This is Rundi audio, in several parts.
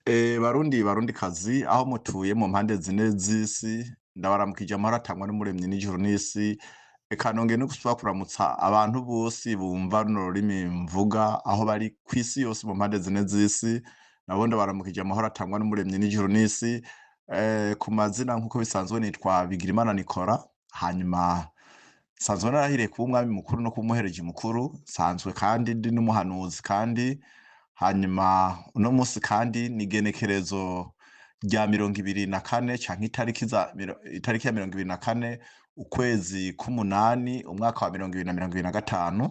Barundi barundikazi aho mutuye mu mpande zine z'isi, ndabaramukije amahoro atangwa n'umuremyi n'ijuru n'isi. Eka nongeye no gusubira kuramutsa abantu bose bumva runo rurimi mvuga aho bari kw'isi yose mu mpande zine z'isi, nabo ndabaramukije amahoro atangwa n'umuremyi n'ijuru n'isi. Ku mazina nk'uko bisanzwe nitwa Bigirimana Nikora, hanyuma nsanzwe narahiriye kuba umwami mukuru no kuba umuhereji mukuru, nsanzwe kandi ndi n'umuhanuzi kandi hanyuma uno munsi kandi ni igenekerezo rya 24 canke itariki ya 24 ukwezi k'umunani umwaka wa 2025.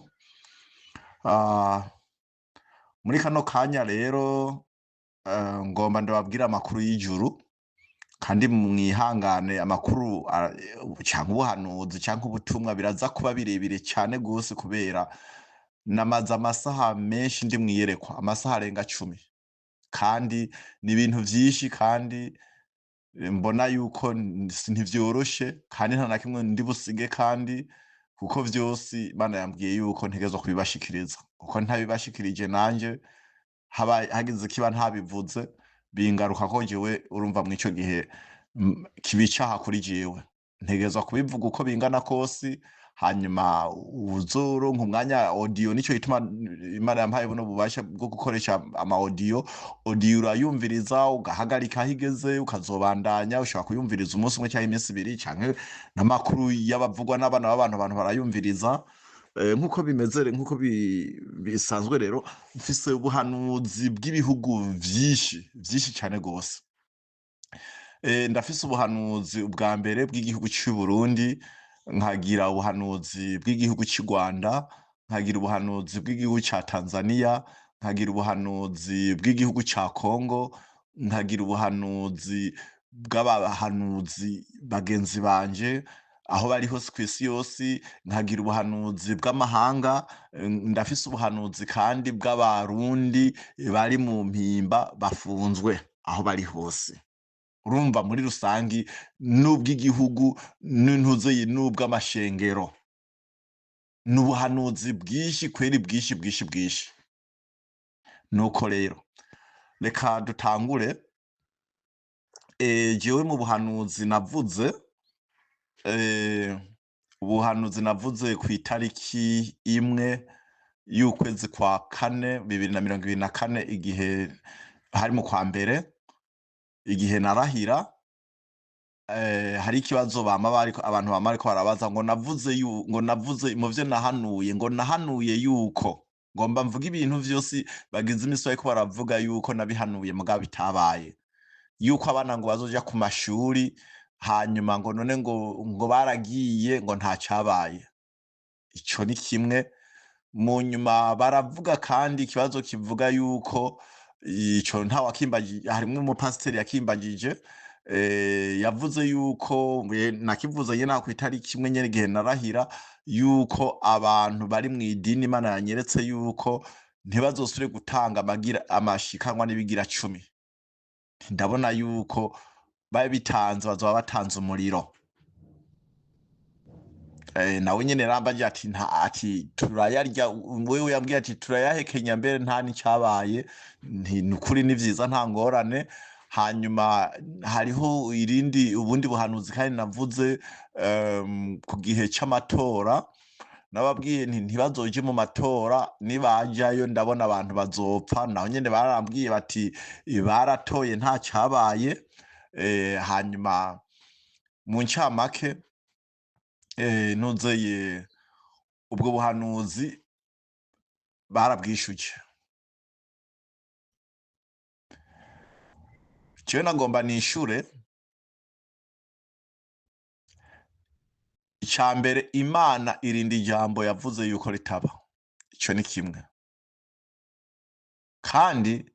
Muri kano kanya rero ngomba ndababwira amakuru y'ijuru kandi mwihangane amakuru canke ubuhanuzi canke ubutumwa biraza kuba birebire cane gose kubera namaze amasaha menshi ndi mwiyerekwa, amasaha arenga 10, kandi ni ibintu vyinshi kandi mbona yuko ntivyoroshe kandi nta na kimwe ndi busige kandi kuko vyose Imana yambwiye yuko ntegerezwa kubibashikiriza, kuko ntabibashikirije nanje haba hagize ikiba ntabivuze bingaruka ko jewe urumva mw'ico gihe kiba icaha kuri jewe, ntegerezwa kubivuga uko bingana kose. Hanyuma uzoronka umwanya audio, nico gituma Imana yampaye buno bubasha bwo gukoresha ama audio. Audio urayumviriza ugahagarika aho igeze ukazobandanya, ushobora kuyumviriza umunsi umwe canke iminsi ibiri, canke n'amakuru y'abavugwa n'abana b'abantu, abantu barayumviriza. Nk'uko bimeze nk'uko bisanzwe rero mfise ubuhanuzi bw'ibihugu vyinshi vyinshi cane gose. Ndafise ubuhanuzi ubwa mbere bw'igihugu c'u Burundi, nkagira ubuhanuzi bw'igihugu c'u Rwanda, nkagira ubuhanuzi bw'igihugu ca Tanzania, nkagira ubuhanuzi bw'igihugu ca Congo, nkagira ubuhanuzi bw'abahanuzi bagenzi banje aho bari hose kw'isi yose, nkagira ubuhanuzi bw'amahanga, ndafise ubuhanuzi kandi bw'abarundi bari mu mpimba bafunzwe aho bari hose. Urumva muri rusangi n'ubw'igihugu n'intuze n'ubw'amashengero, n'ubuhanuzi bwinshi kweri, bwinshi bwinshi bwinshi. Nuko rero reka dutangure. Jewe mu buhanuzi navuze, ubuhanuzi navuze ku itariki 1 y'ukwezi kwa 4 2024, igihe hari mu kwa mbere, igihe narahira, hari ikibazo bama bariko abantu bama bariko barabaza ngo navuze ngo navuze mu vyo nahanuye, ngo nahanuye yuko ngomba mvuga ibintu vyose bagize imisi bariko baravuga yuko nabihanuye mugabo bitabaye, yuko abana ngo bazoja ku mashuri hanyuma ngo none ngo baragiye ngo nta cabaye. Ico ni kimwe. Mu nyuma baravuga kandi ikibazo kivuga yuko ico nta wakimbagije, harimwo umupasiteri yakimbagije, yavuze yuko nakivuze nyene ku itariki imwe nyene igihe narahira yuko abantu bari mw'idini Imana yanyeretse yuko ntibazosubire gutanga amashikanwa n'ibigira 10. Ndabona yuko babitanze bazoba batanze umuriro. Nawe nyene yarambaje ati nta, ati turayarya, wewe yambwiye ati turayahekenya mbere nta n'icabaye, nti nukuri ni vyiza nta ngorane. Hanyuma hariho irindi ubundi buhanuzi kandi navuze ku gihe c'amatora, nababwiye nti ntibazoje mu matora, nibajayo ndabona abantu bazopfa. Naho nyene barambwiye bati baratoye nta cabaye. Hanyuma mu ncamake, nuzeye ubwo buhanuzi barabwishuje. Jewe nagomba nishure. Ica mbere, Imana irinda ijambo yavuze yuko ritaba, ico ni kimwe. Kandi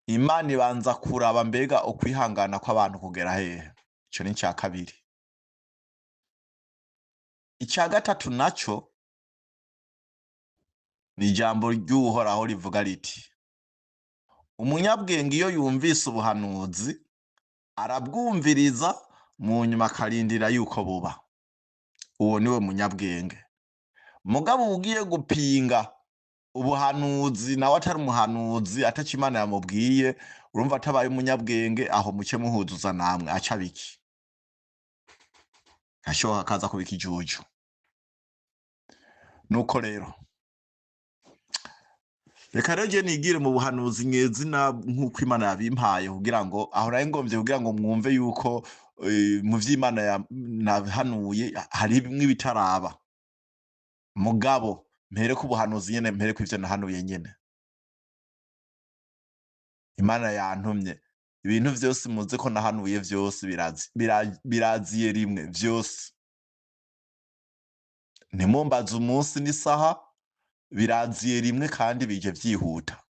Imana ibanza kuraba mbega ukwihangana kw'abantu kugera hehe, ico ni ica kabiri. Ica gatatu naco ni ijambo ry'Uhoraho rivuga riti umunyabwenge iyo yumvise ubuhanuzi arabwumviriza, mu nyuma akarindira yuko buba. Uwo niwe munyabwenge. Mugabo ugiye gupinga Ubuhanuzi nawe atari umuhanuzi, ataco Imana yamubwiye, urumva atabaye umunyabwenge, aho muce muhuzuza namwe aca biki ashoha akaza kubika ijuju. Nuko rero reka rero je nigire mu buhanuzi nyezina nk'uko Imana yabimpaye, kugira ngo aho nari ngomvye, kugira ngo mwumve yuko mu vy'Imana nahanuye hari bimwe bitaraba. Mugabo mpere ku buhanuzi nyene, mpere ku ivyo nahanuye nyene. Imana yantumye ibintu vyose muzi ko nahanuye vyose biraziye rimwe vyose. Ntimumbaze umunsi n'isaha, biraziye rimwe kandi bije vyihuta.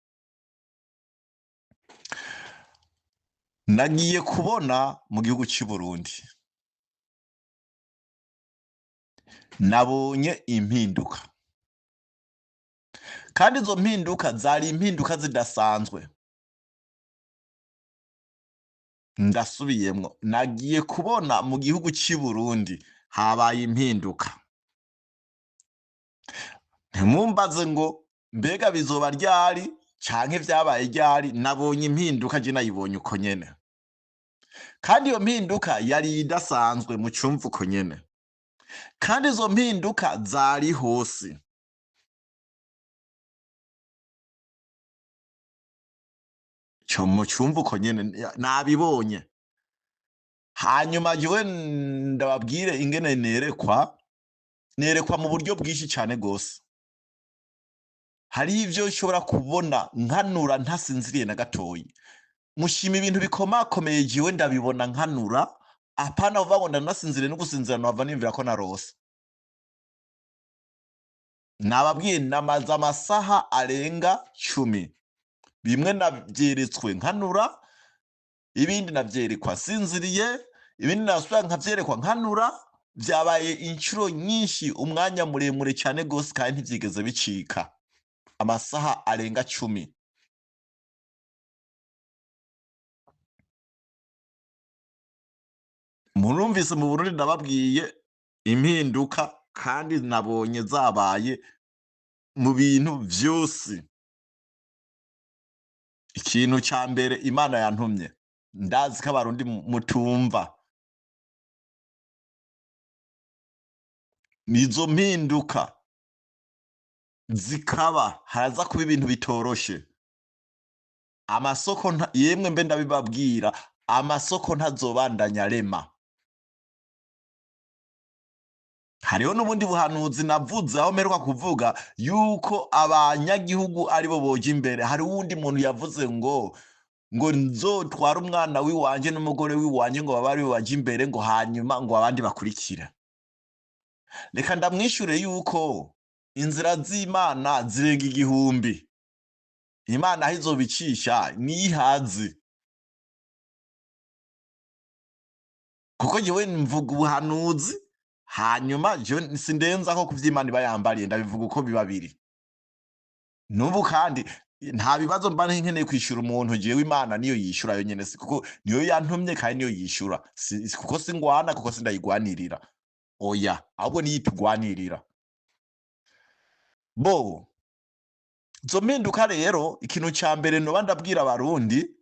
Nagiye kubona mu gihugu cy'u Burundi, nabonye impinduka, kandi izo mpinduka zari impinduka zidasanzwe. Ndasubiyemwo, nagiye kubona mu gihugu cy'u Burundi habaye impinduka. Ntimumbaze ngo mbega bizoba ryari canke vyabaye ryari, nabonye impinduka je nayibonye uko nyene, kandi iyo mpinduka yari idasanzwe mu cumva uko nyene, kandi izo mpinduka zari hose. Cyo mu cumva uko nyene nabibonye. Hanyuma jewe ndababwire ingene nerekwa, nerekwa mu buryo bwinshi cane gose. Hari ivyo nshobora kubona nkanura ntasinziriye na gatoyi. Mushima ibintu bikomakomeye jewe ndabibona nkanura, apana uvuga ngo ndanasinziriye no gusinzira nava nimvira ko narose. Nababwiye namaze amasaha arenga 10. Bimwe navyeretswe nkanura, ibindi navyerekwa sinziriye, ibindi nasubira nkavyerekwa nkanura. Vyabaye inshuro nyinshi, umwanya muremure cyane gose, kandi ntivyigeze bicika. Amasaha arenga 10. Murumvise mu Burundi ndababwiye impinduka, kandi nabonye zabaye mu bintu vyose. Ikintu ca mbere Imana yantumye, ndazi ko abarundi mutumva, nizo mpinduka zikaba haraza kuba ibintu bitoroshe. Amasoko yemwe mbe ndabibabwira, amasoko ntazobandanya arema. Hariho n'ubundi buhanuzi navuze aho mperuka kuvuga yuko abanyagihugu aribo boja imbere. Hari uwundi muntu yavuze ngo nzotware umwana wiwanje n'umugore wiwanje ngo babe aribo baja imbere, ngo hanyuma ngo abandi bakurikira. Reka ndamwishure yuko inzira z'Imana zirenga igihumbi. Imana aho izobicisha niyihazi. Kuko jewe mvuga ubuhanuzi, hanyuma jewe sindenza ko kuvy'Imana iba yambariye, ndabivuga uko biba biri. N'ubu kandi nta bibazo mba nkeneye kwishura umuntu, jewe Imana niyo yishura yo nyene, kuko niyo yantumye kandi niyo yishura. Kuko singwana, kuko sindayigwanirira. Oya, ahubwo niyo itugwanirira. Bo izo mpinduka rero, ikintu ca mbere noba ndabwira abarundi,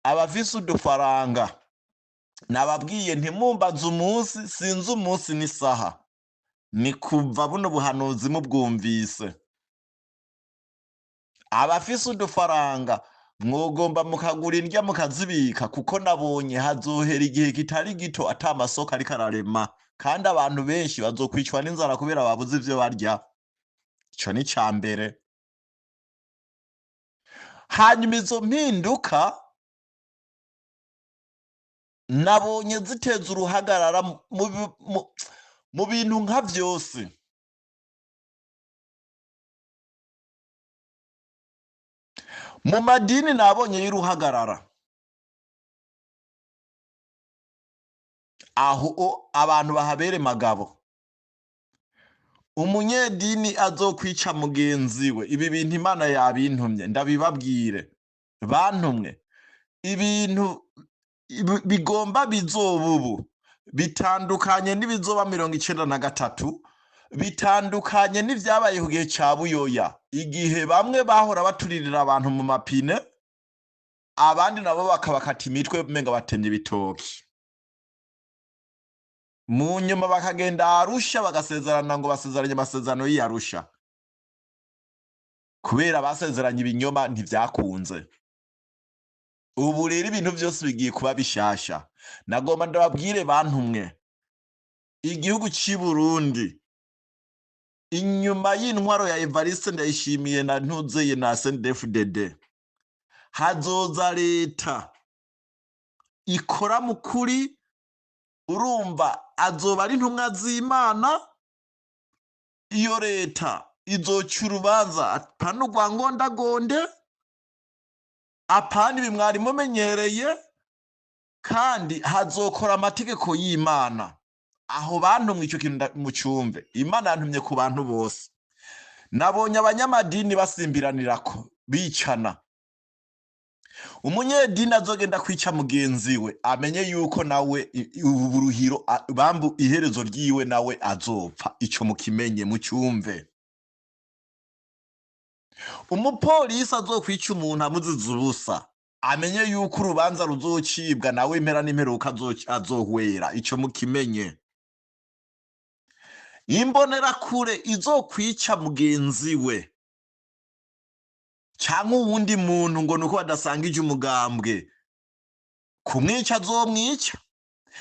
abafise udufaranga, nababwiye ntimumbaze umunsi, sinzi umunsi n'isaha. Ni kuva buno buhanuzi mubwumvise. Abafise udufaranga mwogomba mukagura indya mukazibika, kuko nabonye hazohera igihe kitari gito ata masoko ariko ararema, kandi abantu benshi bazokwicwa n'inzara kubera babuze ivyo barya. Ico ni ica mbere. Hanyuma izo mpinduka nabonye ziteza uruhagarara mu bintu nka vyose. Mu madini nabonye y'uruhagarara, aho abantu bahabere magabo. Umunyedini azokwica mugenzi we. Ibi bintu Imana yabintumye, ndabibabwire bantumwe. Ibintu bigomba bizoba ubu bitandukanye n'ibizoba 93, Bitandukanye n'ivyabaye ku gihe ca Buyoya, igihe bamwe bahora baturirira abantu mu mapine, abandi nabo bakabakata imitwe umenga batemye ibitoki. Mu nyuma bakagenda Arusha bagasezerana ngo basezeranye amasezerano y'i Arusha. Kubera basezeranye ibinyoma ntivyakunze. Ubu rero ibintu vyose bigiye kuba bishasha. Nagomba ndababwire bantu mwe, igihugu c'i Burundi inyuma y'intwaro ya Evariste Ndayishimiye na Ntuzeye na CNDD-FDD, hazoza leta ikora mu kuri. Urumva azoba ari intumwa z'Imana. Iyo leta izoca urubanza, apana urwa ngondagonde, apana ibi mwari mumenyereye, kandi hazokora amategeko y'Imana. Aho bantumwe ico kintu mucumve, Imana yantumye ku bantu bose. Nabonye abanyamadini basimbiranirako bicana. Umunyedini azogenda kwica mugenzi we amenye yuko nawe ubu buruhiro bambu iherezo ryiwe nawe azopfa. Ico mukimenye, mucumve. Umupolisi azokwica umuntu amuziza ubusa amenye yuko urubanza ruzocibwa nawe impera n'imperuka azohwera. Ico mukimenye. Imbonerakure izokwica mugenzi we canke uwundi muntu ngo nuko badasangije umugambwe, kumwica azomwica,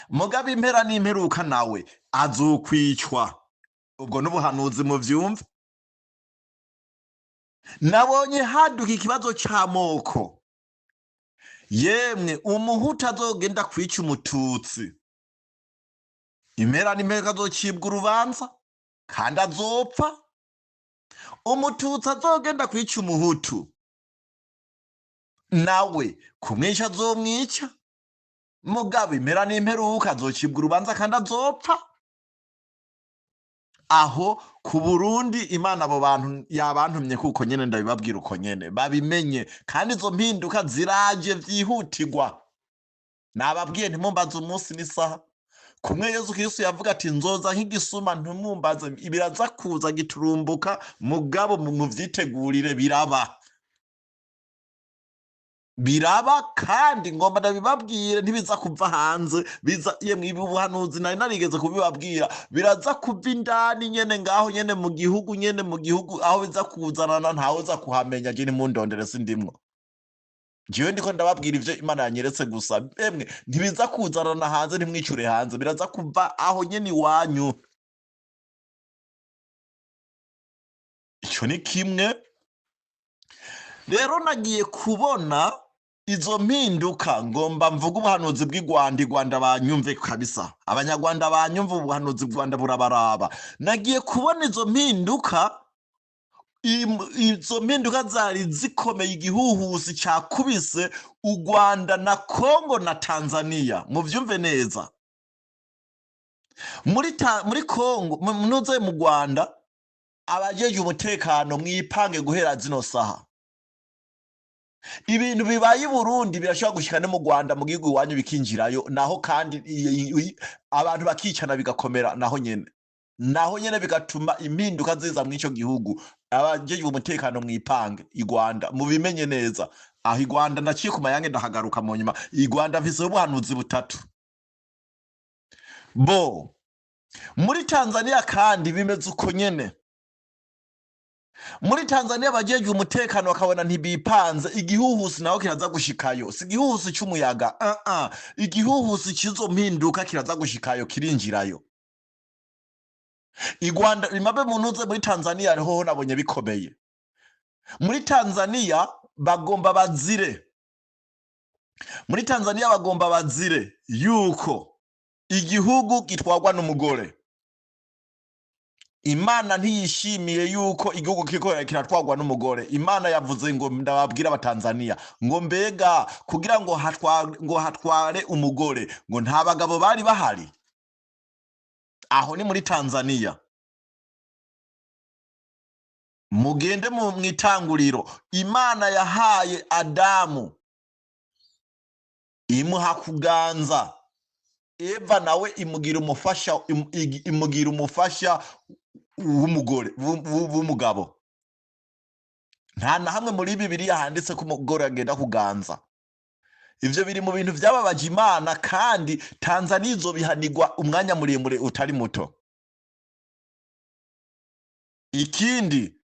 mugabo impera n'imperuka nawe azokwicwa. Ubwo n'ubuhanuzi, muvyumve. Nabonye haduka ikibazo c'amoko. Yemwe, umuhutu azogenda kwica umututsi, impera n'imperuka azocibwa urubanza kandi azopfa. Umututsi azogenda kwica umuhutu nawe kumwica azomwica, mugabo impera n'imperuka azocibwa urubanza kandi azopfa. Aho ku Burundi Imana abo bantu yabantumye kuko nyene ndabibabwira uko nyene babimenye, kandi izo mpinduka ziraje vyihutirwa. Nababwiye ntimumbaze umunsi n'isaha. Kumwe Yesu Kristo yavuga ati nzoza nk'igisuma, ntimumbaze, biraza kuza giturumbuka, mugabo muvyitegurire, biraba, biraba. Kandi ngomba ndabibabwire, ntibiza kuva hanze, biza yemwe ibi ubuhanuzi nari narigeze kubibabwira, biraza kuva indani nyene, ngaho nyene mu gihugu nyene, mu gihugu aho biza kuzanana ntawe uza kuhamenya. Je nimundondere, sindimwo. Jewe ndiko ndababwira ivyo Imana yanyeretse gusa. Emwe, ntibiza kuzanana hanze, ntimwicure hanze, biraza kuva aho nyene iwanyu. Ico ni kimwe. Rero nagiye kubona izo mpinduka, ngomba mvuga ubuhanuzi bw'i Rwanda. I Rwanda banyumve kabisa, abanyarwanda banyumve, ubuhanuzi bw'u Rwanda burabaraba. Nagiye kubona izo mpinduka, izo mpinduka zari zikomeye, igihuhusi cakubise u Rwanda na Kongo na Tanzania. Muvyumve neza. Muri Kongo, munuze mu Rwanda, abajeje umutekano mwipange guhera zino saha. Ibintu bibaye i Burundi birashobora gushika no mu Rwanda, mu gihugu iwanyu bikinjirayo naho, kandi abantu bakicana bigakomera naho nyene, naho nyene bigatuma impinduka ziza mw'ico gihugu. Abajejwe umutekano mwipange i Rwanda, mubimenye neza. Aho i Rwanda ndaciye ku mayange, ndahagaruka mu nyuma. I Rwanda mfise ubuhanuzi butatu. Bo muri Tanzania kandi bimeze uko nyene. Muri Tanzania abajejwe umutekano bakabona ntibipanze, igihuhusi naho kiraza gushikayo. Si igihuhusi c'umuyaga, igihuhusi c'izo mpinduka kiraza gushikayo, kirinjirayo. I Rwanda bimabe munuze muri Tanzania hoho nabonye bikomeye. Muri Tanzania bagomba bazire, muri Tanzania bagomba bazire yuko igihugu gitwarwa n'umugore. Imana ntiyishimiye yuko igihugu kiriko kiratwarwa n'umugore. Imana yavuze ngo ndababwira abatanzania ngo mbega kugira ngo ngo hatware umugore, ngo nta bagabo bari bahari? Aho ni muri Tanzania. Mugende mu mwitanguriro, Imana yahaye Adamu imuha kuganza, Eva nawe imugira umufasha, imugira umufasha w'umugore w'umugabo. Nta na hamwe muri Bibiliya handitse ko umugore agenda kuganza. Ivyo biri mu bintu vyababaje Imana, kandi Tanzania izobihanirwa umwanya muremure utari muto. Ikindi,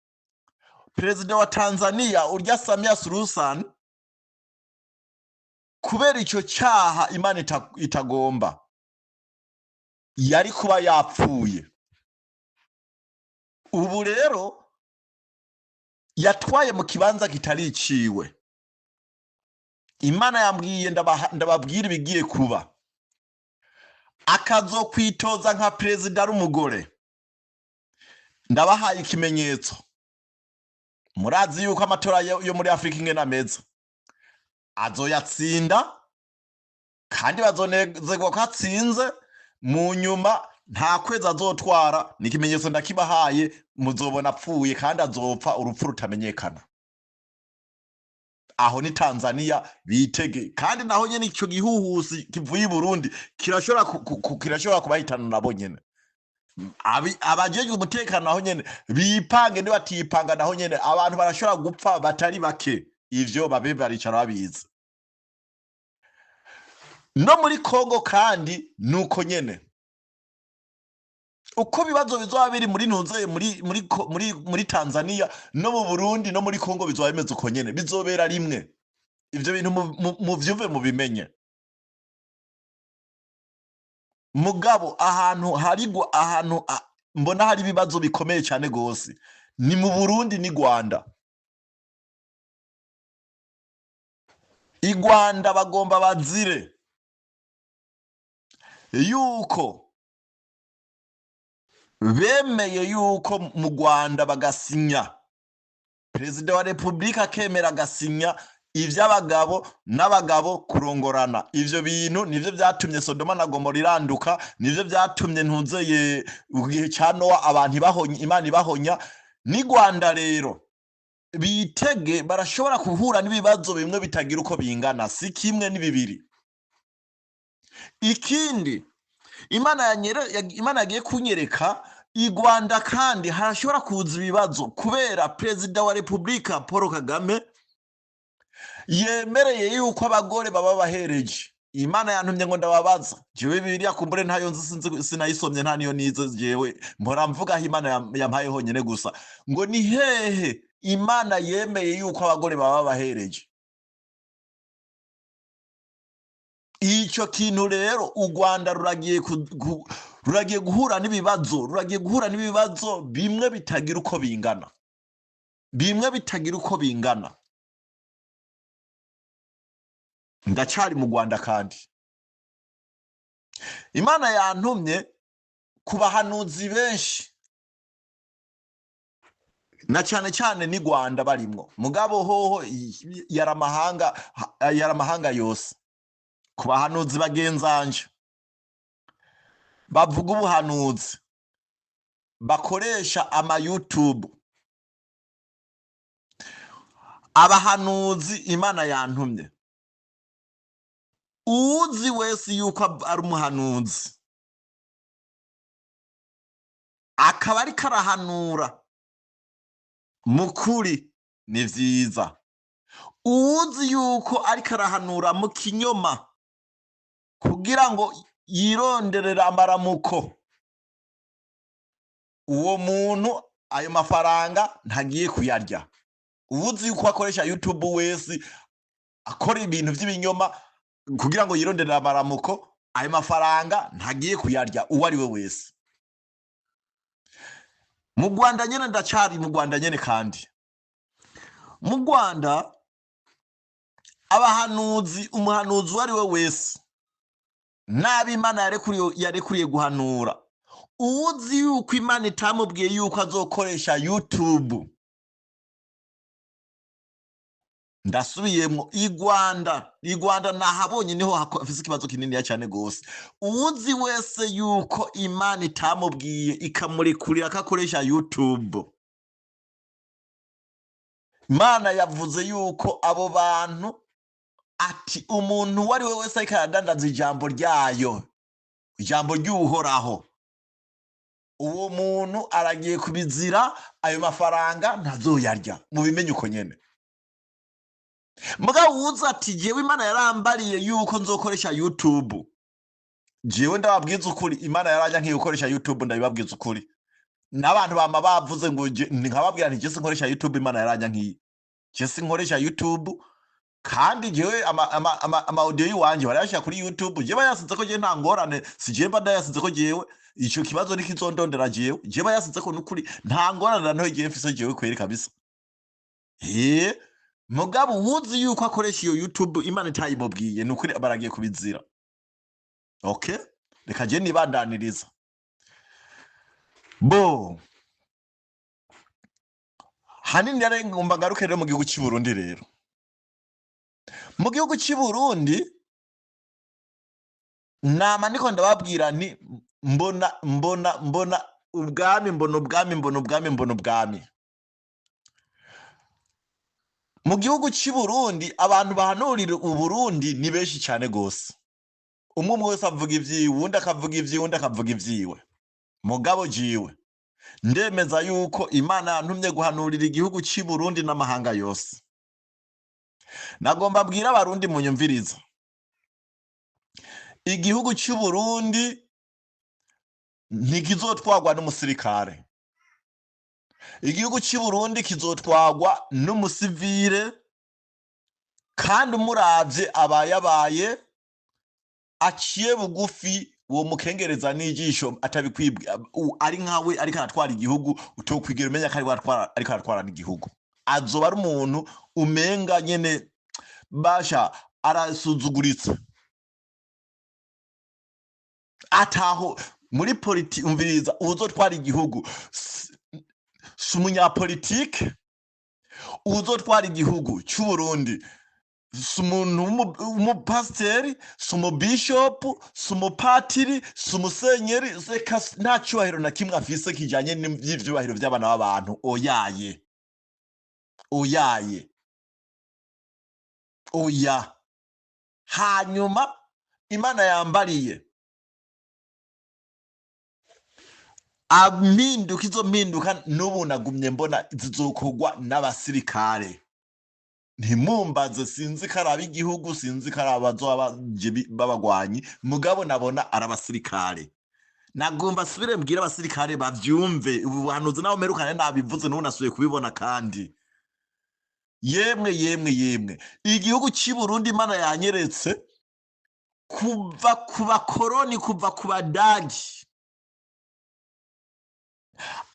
perezida wa Tanzania urya Samia Suluhu Hassan, kubera ico cyaha Imana itagomba, yari kuba yapfuye. Ubu rero yatwaye mu kibanza kitari iciwe. Imana yambwiye ndababwira ibigiye kuba. Akazokwitoza nka perezida ari umugore. Ndabahaye ikimenyetso. Murazi yuko amatora yo muri Afrika ingene ameze. Azoyatsinda kandi bazonezerwa ko atsinze, mu nyuma nta kwezi azotwara. Ni ikimenyetso ndakibahaye, muzobona apfuye kandi azopfa urupfu rutamenyekana. Aho ni Tanzania, bitege. Kandi naho nyene ico gihuhusi kivuye i Burundi kirashobora kubahitana nabo nyene. Abajejwe umutekano naho nyene bipange, nibatipanga naho nyene abantu barashobora gupfa batari bake. Ivyo babe baricara babizi. No muri Kongo kandi nuko nyene, uko ibibazo bizoba biri muri ntuze muri Tanzania no mu Burundi no muri Kongo bizoba bimeze uko nyene, bizobera rimwe. Ivyo bintu muvyumve mubimenye. Mugabo ahantu harigwa, ahantu mbona hari ibibazo bikomeye cyane gose ni mu Burundi ni Rwanda. I Rwanda bagomba bazire yuko bemeye yuko mu Rwanda bagasinya, perezida wa repubulika akemera agasinya ivy'abagabo n'abagabo kurongorana. Ivyo bintu nivyo vyatumye Sodoma na Gomora iranduka, nivyo vyatumye ntuzeye igihe ca Nowa abantu ibahonya, Imana ibahonya. Ni Rwanda rero bitege, barashobora guhura n'ibibazo bimwe bitagira uko bingana, si kimwe ni bibiri. Ikindi Imana yagiye kunyereka i Rwanda, kandi harashobora kuza ibibazo kubera perezida wa repubulika Paul Kagame yemereye yuko abagore baba bahereje. Imana yantumye ngo ndababaza. Jewe Bibiliya kumbure ntayo nzi, sinzi, sinayisomye, nta niyo nize. Jewe mpora mvuga aho Imana yampaye honyene gusa. Ngo ni hehe Imana yemeye yuko abagore baba bahereje? Ico kintu rero u Rwanda ruragiye guhura n'ibibazo, ruragiye guhura n'ibibazo bimwe bitagira uko bingana, bimwe bitagira uko bingana. Ndacari mu Rwanda kandi Imana yantumye ku bahanuzi benshi, na cyane cyane ni Rwanda barimwo, mugabo hoho yaramahanga yose. Ku bahanuzi bagenzanje bavuga ubuhanuzi bakoresha ama YouTube, abahanuzi Imana yantumye, uzi wese yuko ari umuhanuzi akaba ariko arahanura mukuri ni vyiza, uzi yuko ariko arahanura mu kinyoma kugira ngo yironderere amaramuko, uwo muntu ayo mafaranga ntagiye kuyarya. Uzi yuko akoresha YouTube wese akora ibintu vy'ibinyoma kugira ngo yironderere amaramuko, ayo mafaranga ntagiye kuyarya uwo ari we wese. Mu Rwanda nyene, ndacari mu Rwanda nyene, kandi mu Rwanda abahanuzi, umuhanuzi uwo ari we wese nabi Imana yarekuriye guhanura, uzi yuko Imana itamubwiye yuko azokoresha YouTube. Ndasubiyemwo, i Rwanda, i Rwanda nahabonye niho hafise ikibazo kininiya cyane gose. Uzi wese yuko Imana itamubwiye ikamurekurira ko akoresha YouTube, Imana yavuze yuko abo bantu ati umuntu uwo ari we wese ariko aradandaza ijambo ryayo, ijambo ry'Uhoraho, Uwo muntu aragiye kubizira, ayo mafaranga ntazoyarya, mubimenye uko nyene. Mugabo uwuza ati jewe Imana yarambariye yuko nzokoresha YouTube, jewe ndababwiza ukuri, Imana yaranyankiye gukoresha YouTube, ndabibabwiza ukuri. N'abantu bama bavuze ngo nkababwira nti je sinkoresha YouTube, Imana yaranyankiye, je sinkoresha YouTube. Kandi jewe ama audio yiwanje barayashira kuri YouTube, jewe bayasize ko, jewe nta ngorane, si jewe mba ndayasize ko, jewe ico kibazo ntikizondondera jewe, jewe bayasize ko nukuri nta ngorane na ntoyi jewe mfise, jewe kweri kabisa. Mugabo uwuzi yuko akoresha iyo YouTube Imana itayimubwiye, nukuri baragiye kubizira. Okay, reka je nibandaniriza. Bo hanini rero ngomba ngaruke rero mu gihugu cy'i Burundi. Rero mu gihugu cy'i Burundi nama niko ndababwira nti mbona, mbona, mbona ubwami, mbona ubwami, mbona ubwami, mbona ubwami mu gihugu cy'i Burundi. Abantu bahanurira Uburundi ni benshi cyane gose, umwe umwe wese avuga ivyiwe, uwundi akavuga ivyiwe, uwundi akavuga ivyiwe. Mugabo jiwe ndemeza yuko Imana yantumye guhanurira igihugu cy'i Burundi n'amahanga yose. Nagomba mbwira Abarundi munyumviriza, igihugu cy'i Burundi ntikizotwagwa n'umusirikare, igihugu cy'i Burundi kizotwagwa n'umusivile, kandi umuravye abayabaye aciye bugufi, uwo mukengereza n'ijisho atabikwibwe, ari nkawe ariko aratwara igihugu, utokwigera umenya ko ariko aratwara n'igihugu. Azoba ari umuntu umenga nyene basha arasuzuguritse, ataho muri umviriza, uwuzotwara igihugu si umunyapolitike, uwuzotwara igihugu cy'u Burundi si umuntu w'umupasiteri, si umubishopu, si umupatiri, si umusenyeri, reka nta cyubahiro na kimwe afise kijanye n'ivyubahiro by'abana b'abantu. Oyaye, oyaye, oya. Hanyuma Imana yambariye ampinduka, izo mpinduka n'ubu nagumye mbona zizokorwa n'abasirikare. Ntimumbaze, sinzi ko ari ab'igihugu, sinzi ko ari abazoba b'abagwanyi, mugabo nabona ari abasirikare. Nagomba asubire mbwire abasirikare bavyumve, ubu buhanuzi naho mperukane nabivuze, n'ubu nasubiye kubibona. Kandi yemwe, yemwe, yemwe, igihugu cy'i Burundi Imana yanyeretse kuva ku bakoroni, kuva ku Badagi,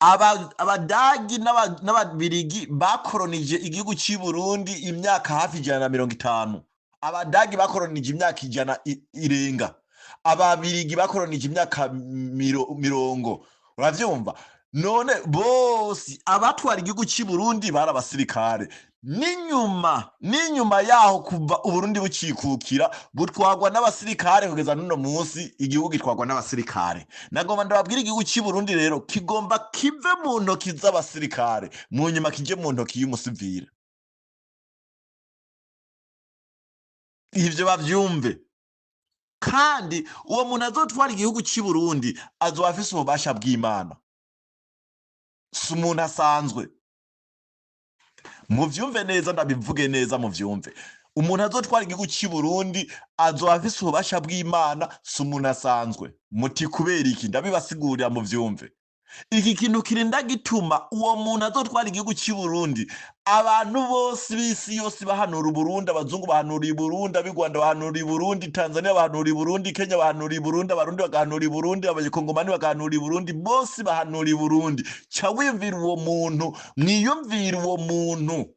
Abadagi n'Ababirigi bakoronije igihugu cy'i Burundi imyaka hafi 150. Abadagi bakoronije imyaka 100 irenga, Ababirigi bakoronije imyaka mirongo, uravyumva? None bose abatwara igihugu cy'i Burundi bari abasirikare. N'inyuma yaho, kuva Uburundi bukikukira, butwagwa n'abasirikare kugeza n'uno munsi, igihugu gitwagwa n'abasirikare. Nagomba ndababwira, igihugu cy'i Burundi rero kigomba kive mu ntoki z'abasirikare, mu nyuma kije mu ntoki y'umusivile. Ivyo bavyumve. Kandi uwo muntu azotwara igihugu cy'i Burundi azoba afise ububasha bw'Imana, si umuntu asanzwe. Muvyumve neza, ndabivuge neza, muvyumve. Umuntu azotwara igihugu cy'i Burundi azoba afise ububasha bw'Imana, si umuntu asanzwe. Muti kubera iki? Ndabibasigurira muvyumve. Iki kintu kirinda gituma uwo muntu azotwara igihugu cy'i Burundi, abantu bose b'isi yose bahanura Uburundi, abazungu bahanura i Burundi, ab'i Rwanda bahanura i Burundi, Tanzania bahanura i Burundi, Kenya bahanura i Burundi, Abarundi bagahanura i Burundi, Abakongomani bagahanura i Burundi, bose bahanura i Burundi. Ca wiyumvira uwo muntu, mwiyumvira uwo muntu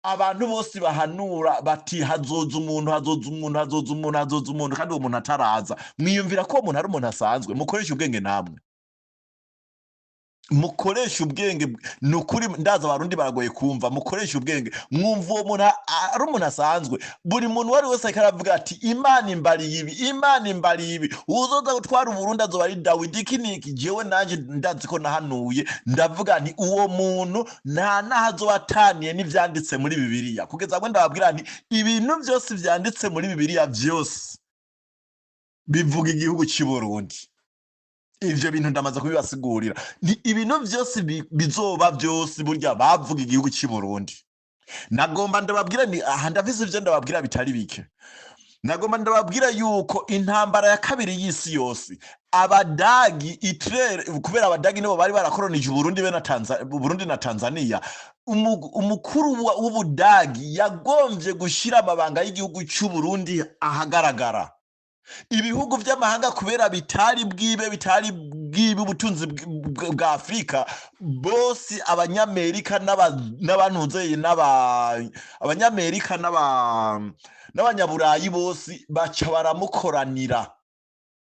abantu bose bahanura bati hazoza umuntu, hazoza umuntu, hazoza umuntu, hazoza umuntu, kandi uwo muntu ataraza. Mwiyumvira ko uwo muntu ari umuntu asanzwe? Mukoresha ubwenge namwe, mukoresha ubwenge. Ni ukuri ndaza Abarundi baragoye kumva. Mukoresha ubwenge, mwumva uwo muntu ari umuntu asanzwe? Buri muntu uwo ari wese ariko aravuga ati Imana imbariye ibi, Imana imbariye ibi, uzoza gutwara Uburundi azoba ari Dawidi, iki niki. Jewe nanje ndazi ko nahanuye, ndavuga nti uwo muntu nta naho azoba ataniye n'ivyanditse muri Bibiliya. Kugeza aho ndababwira nti ibintu byose vyanditse muri Bibiliya byose bivuga igihugu cy'i Burundi. Ivyo bintu ndamaze kubibasigurira. Ni ibintu vyose bizoba vyose burya bavuga igihugu cy'i Burundi. Nagomba ndababwira ni aha ndafise ivyo ndababwira bitari bike. Nagomba ndababwira yuko intambara ya kabiri y'isi yose, Abadagi, Hitler, kubera Abadagi nibo bari barakoronije Uburundi be na Burundi na Tanzania, umukuru w'Ubudagi yagombye gushira amabanga y'igihugu cy'u Burundi ahagaragara. Ibihugu vy'amahanga, kubera bitari bwibe ubutunzi bwa Afurika bose, Abanyamerika n'abantuze abanyamerika n'Abanyaburayi bose baca baramukoranira,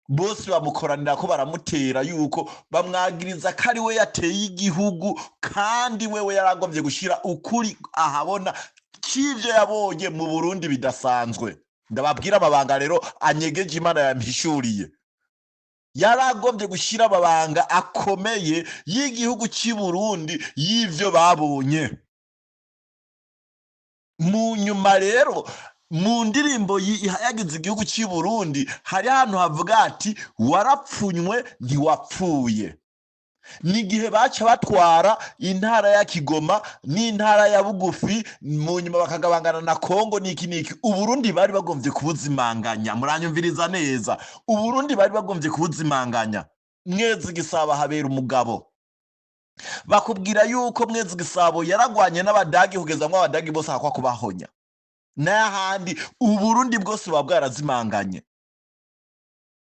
bose bamukoranira ko baramutera yuko bamwagiriza ko ari we yateye igihugu, kandi wewe yaragombye gushyira ukuri ahabona k'ivyo yabonye mu Burundi bidasanzwe. Ndababwira amabanga rero anyegeje Imana yampishuriye. Yaragombye gushyira amabanga akomeye y'igihugu cy'i Burundi, y'ivyo babonye. Mu nyuma rero, mu ndirimbo ihayagiza igihugu cy'i Burundi, hari ahantu havuga ati: "Warapfunywe ntiwapfuye." Ni igihe baca batwara intara ya Kigoma n'intara ya Bugufi, mu nyuma bakagabangana na Kongo n'iki n'iki. Uburundi bari bagombye kubuzimanganya. Muranyumviriza neza, Uburundi bari bagombye kubuzimanganya. Mwezi Gisabo habera umugabo. Bakubwira yuko Mwezi Gisabo yaragwanye n'Abadagi kugeza ngo Abadagi bose hakwa kubahonya, n'ahandi Uburundi bwose buba bwarazimanganye.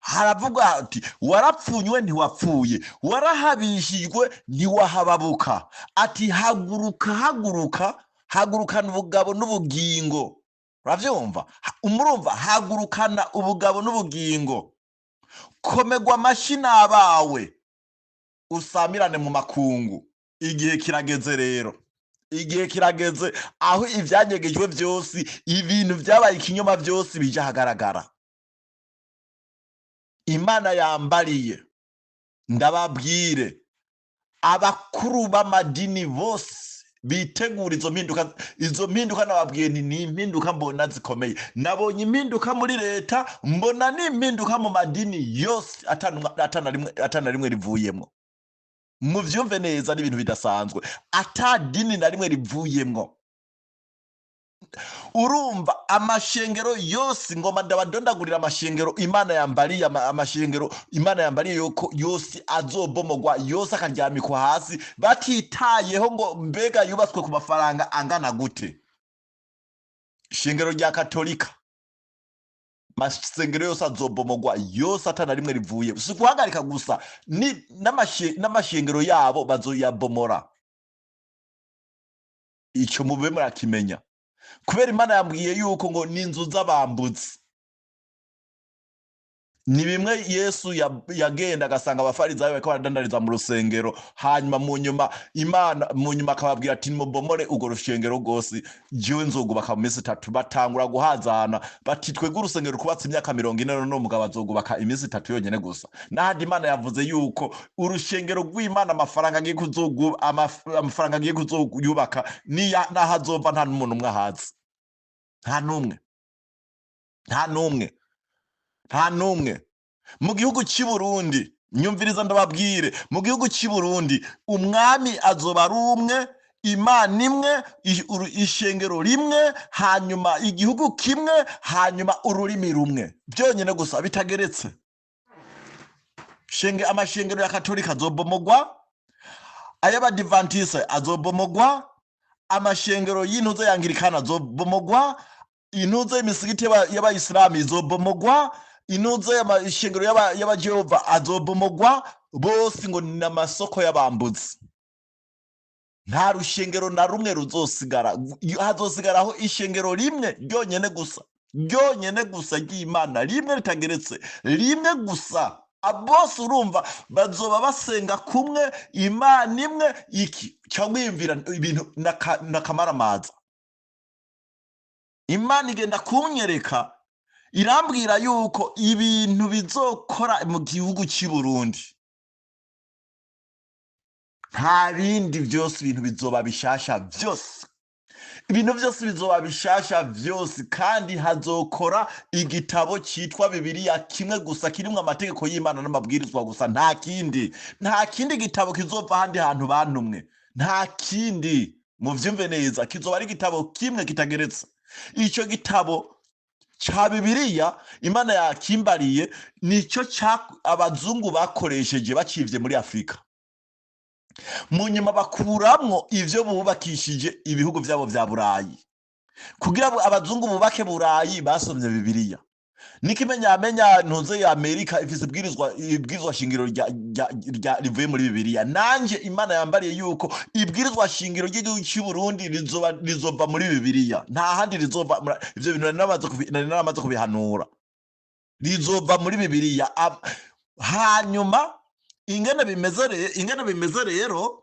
Haravuga ati: "Warapfunywe ntiwapfuye, warahabishijwe ntiwahababuka." Ati: "Haguruka, haguruka, hagurukana ubugabo n'ubugingo." Uravyumva? Murumva, hagurukana ubugabo n'ubugingo, komegwa amashyi n'abawe, usamirane mu makungu. Igihe kirageze rero, igihe kirageze aho ivyanyegejwe vyose, ibintu vyabaye ikinyoma vyose bija ahagaragara. Imana yambariye ndababwire, abakuru b'amadini bose bitegura izo mpinduka. Izo mpinduka nababwiye nti ni impinduka mbona zikomeye. Nabonye impinduka muri leta, mbona n'impinduka mu madini yose, atana rimwe rivuyemwo. Muvyumve neza, n'ibintu bidasanzwe, ata dini na rimwe rivuyemwo. Urumva, amashengero yose, ngoma ndabadondagurira amashengero Imana yambariye, amashengero Imana yambariye yuko yose azobomogwa, yose akaryamikwa hasi, batitayeho ngo mbega yubatswe ku mafaranga angana gute. Ishengero rya Katolika, amasengero yose azobomogwa yose, atana rimwe rivuye. Si guhagarika gusa, n'amashengero yabo bazoyabomora. Icyo mube murakimenya, kubera Imana yambwiye yuko ngo ni inzu z'abambuzi. Ni bimwe Yesu yagenda agasanga Abafarizayo bariko baradandariza mu rusengero, hanyuma mu nyuma Imana mu nyuma akababwira ati: "Mubomore urwo rushengero rwose, jewe nzogubaka mu minsi 3." Batangura guhazana bati: "Twebwe urusengero rwubatse imyaka 40, none umugabo azogubaka iminsi 3 yonyene gusa." N'ahandi Imana yavuze yuko urushengero rw'Imana, amafaranga agiye kuzoyubaka n'aho azova nta n'umuntu umwe ahazi, nta n'umwe, nta n'umwe, nta n'umwe. Mu gihugu cy'i Burundi, nyumviriza ndababwire, mu gihugu cy'i Burundi umwami azoba ari umwe, Imana imwe, ishengero rimwe, hanyuma igihugu kimwe, hanyuma ururimi rumwe, byonyine gusa bitageretse. Shenge amashengero ya Katolika azobomogwa, ay'Abadivantise azobomogwa, amashengero y'intuzo ya Anglikana azobomogwa, intuzo y'imisigiti y'Abayisilamu izobomogwa, intuzo y'amashengero y'Abajehova azobomogwa. Bose ngo ni amasoko y'abambuzi. Nta rushengero na rumwe ruzosigara, hazosigaraho ishengero rimwe ryonyene gusa, ryonyene gusa ry'Imana, rimwe ritageretse, rimwe gusa. Bose urumva bazoba basenga kumwe, Imana imwe. Iki cyangwa yumvira ibintu n'akamaramaza. Imana igenda kunyereka, irambwira yuko ibintu bizokora mu gihugu cy'i Burundi nta bindi, byose ibintu bizoba bishasha byose. Ibintu byose bizoba bishasha vyose, kandi hazokora igitabo cyitwa Bibiliya kimwe gusa, kirimwo amategeko y'Imana n'amabwirizwa gusa. Nta kindi, nta kindi gitabo kizova ahandi hantu bantumwe, nta kindi. Muvyumve neza, kizoba ari igitabo kimwe kitageretse. Ico gitabo ca Bibiliya Imana yakimbariye, nico ca abazungu bakoresheje bacivye muri Afurika, mu nyuma bakuramwo ivyo bubakishije ibihugu vyabo vya Burayi. Kugira ngo abazungu bubake Burayi, basomye Bibiliya. N'ikimenyamenya, ntuze ya Amerika ifise ibwirizwa shingiro rivuye muri Bibiliya. Nanje Imana yambariye yuko ibwirizwa shingiro ry'igihugu cy'u Burundi rizova muri Bibiliya, nta handi rizova. Ivyo bintu nari naramaze kubihanura, rizova muri Bibiliya. Hanyuma ingene bimeze rero,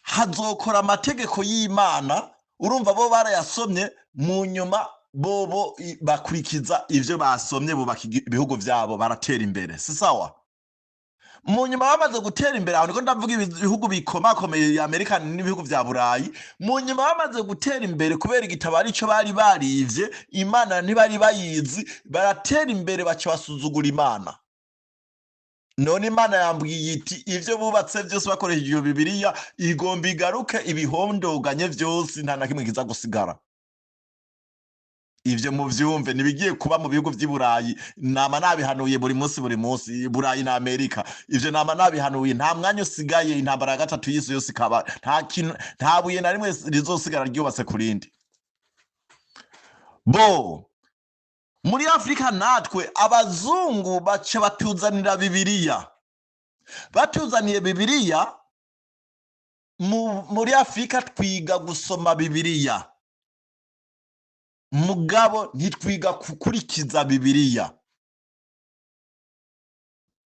hazokora amategeko y'Imana. Urumva, bo barayasomye, mu nyuma bobo bakurikiza ivyo basomye, bubaka ibihugu vyabo, baratera imbere, si sawa? Mu nyuma bamaze gutera imbere, aho niko ndavuga ibihugu bikomakomeye ya Amerika n'ibihugu vya Burayi. Mu nyuma bamaze gutera imbere, kubera igitabo arico bari barivye, Imana ntibari bayizi, baratera imbere, baca basuzugura Imana. None Imana yambwiye iti ivyo bubatse vyose bakoresheje iyo Bibiliya igomba igaruke ibihondoganye vyose, nta na kimwe kiza gusigara. Ivyo muvyumve, ntibigiye kuba mu bihugu vy'i Burayi. Nama nabihanuye buri munsi, buri munsi, Burayi na Amerika. Ivyo nama nabihanuye, nta mwanya usigaye. Intambara ya gatatu y'isi yose ikaba, nta kintu, nta buye na rimwe rizosigara ryubatse ku rindi. Bo muri Afurika natwe, abazungu baca batuzanira Bibiliya. Batuzaniye Bibiliya muri Afurika, twiga gusoma Bibiliya, mugabo ntitwiga gukurikiza Bibiliya.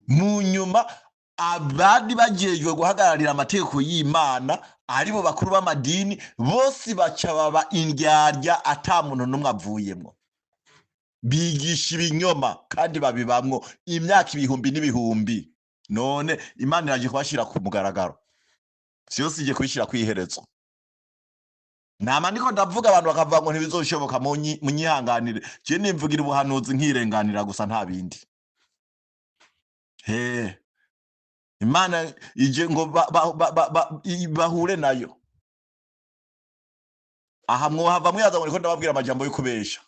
Mu nyuma abandi bajejwe guhagararira amategeko y'Imana, aribo bakuru b'amadini, bose baca baba indyarya, ata muntu n'umwe avuyemwo. Bigisha ibinyoma kandi babibamwo imyaka ibihumbi n'ibihumbi. None Imana iraje kubashira ku mugaragaro vyose, ije kubishira kw'iherezo. Nama ndiko ndavuga, abantu bakavuga ngo ntibizoshoboka. Munyihanganire, je nimvugira ubuhanuzi nkirenganira gusa, nta bindi. He, Imana ije ngo bahure nayo. Aha mwohava mwibaza ngo ndiko ndababwira amajambo yo kubesha.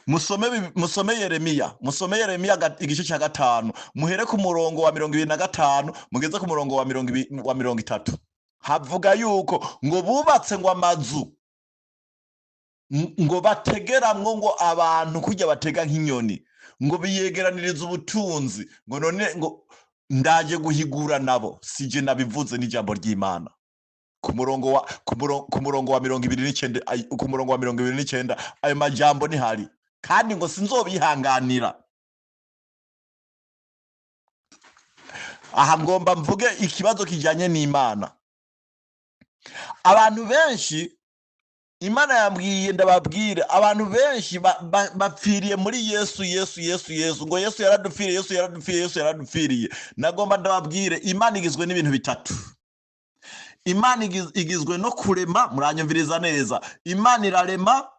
Musome Yeremiya, musome Yeremiya igice cya 5, muhere ku murongo wa 25 mugeze ku murongo wa 20, wa 30. Havuga yuko ngo bubatse ngo amazu ngo bategeramwo ngo abantu kujya batega nk'inyoni, ngo biyegeraniriza ubutunzi, ngo none ngo ndaje guhigura nabo. Sije nabivuze, n'ijambo ry'Imana. Ku murongo wa 29, ku murongo wa 29, ayo majambo nihari, kandi ngo sinzobihanganira. Aha ngomba mvuge ikibazo kijanye n'Imana. Abantu benshi, Imana yambwiye ndababwire, abantu benshi bapfiriye muri Yesu, Yesu, Yesu, Yesu, ngo Yesu yaradupfiriye, Yesu yaradupfiriye, Yesu yaradupfiriye. Nagomba ndababwire, Imana igizwe n'ibintu bitatu. Imana igizwe no kurema, muranyumviriza neza. Imana irarema,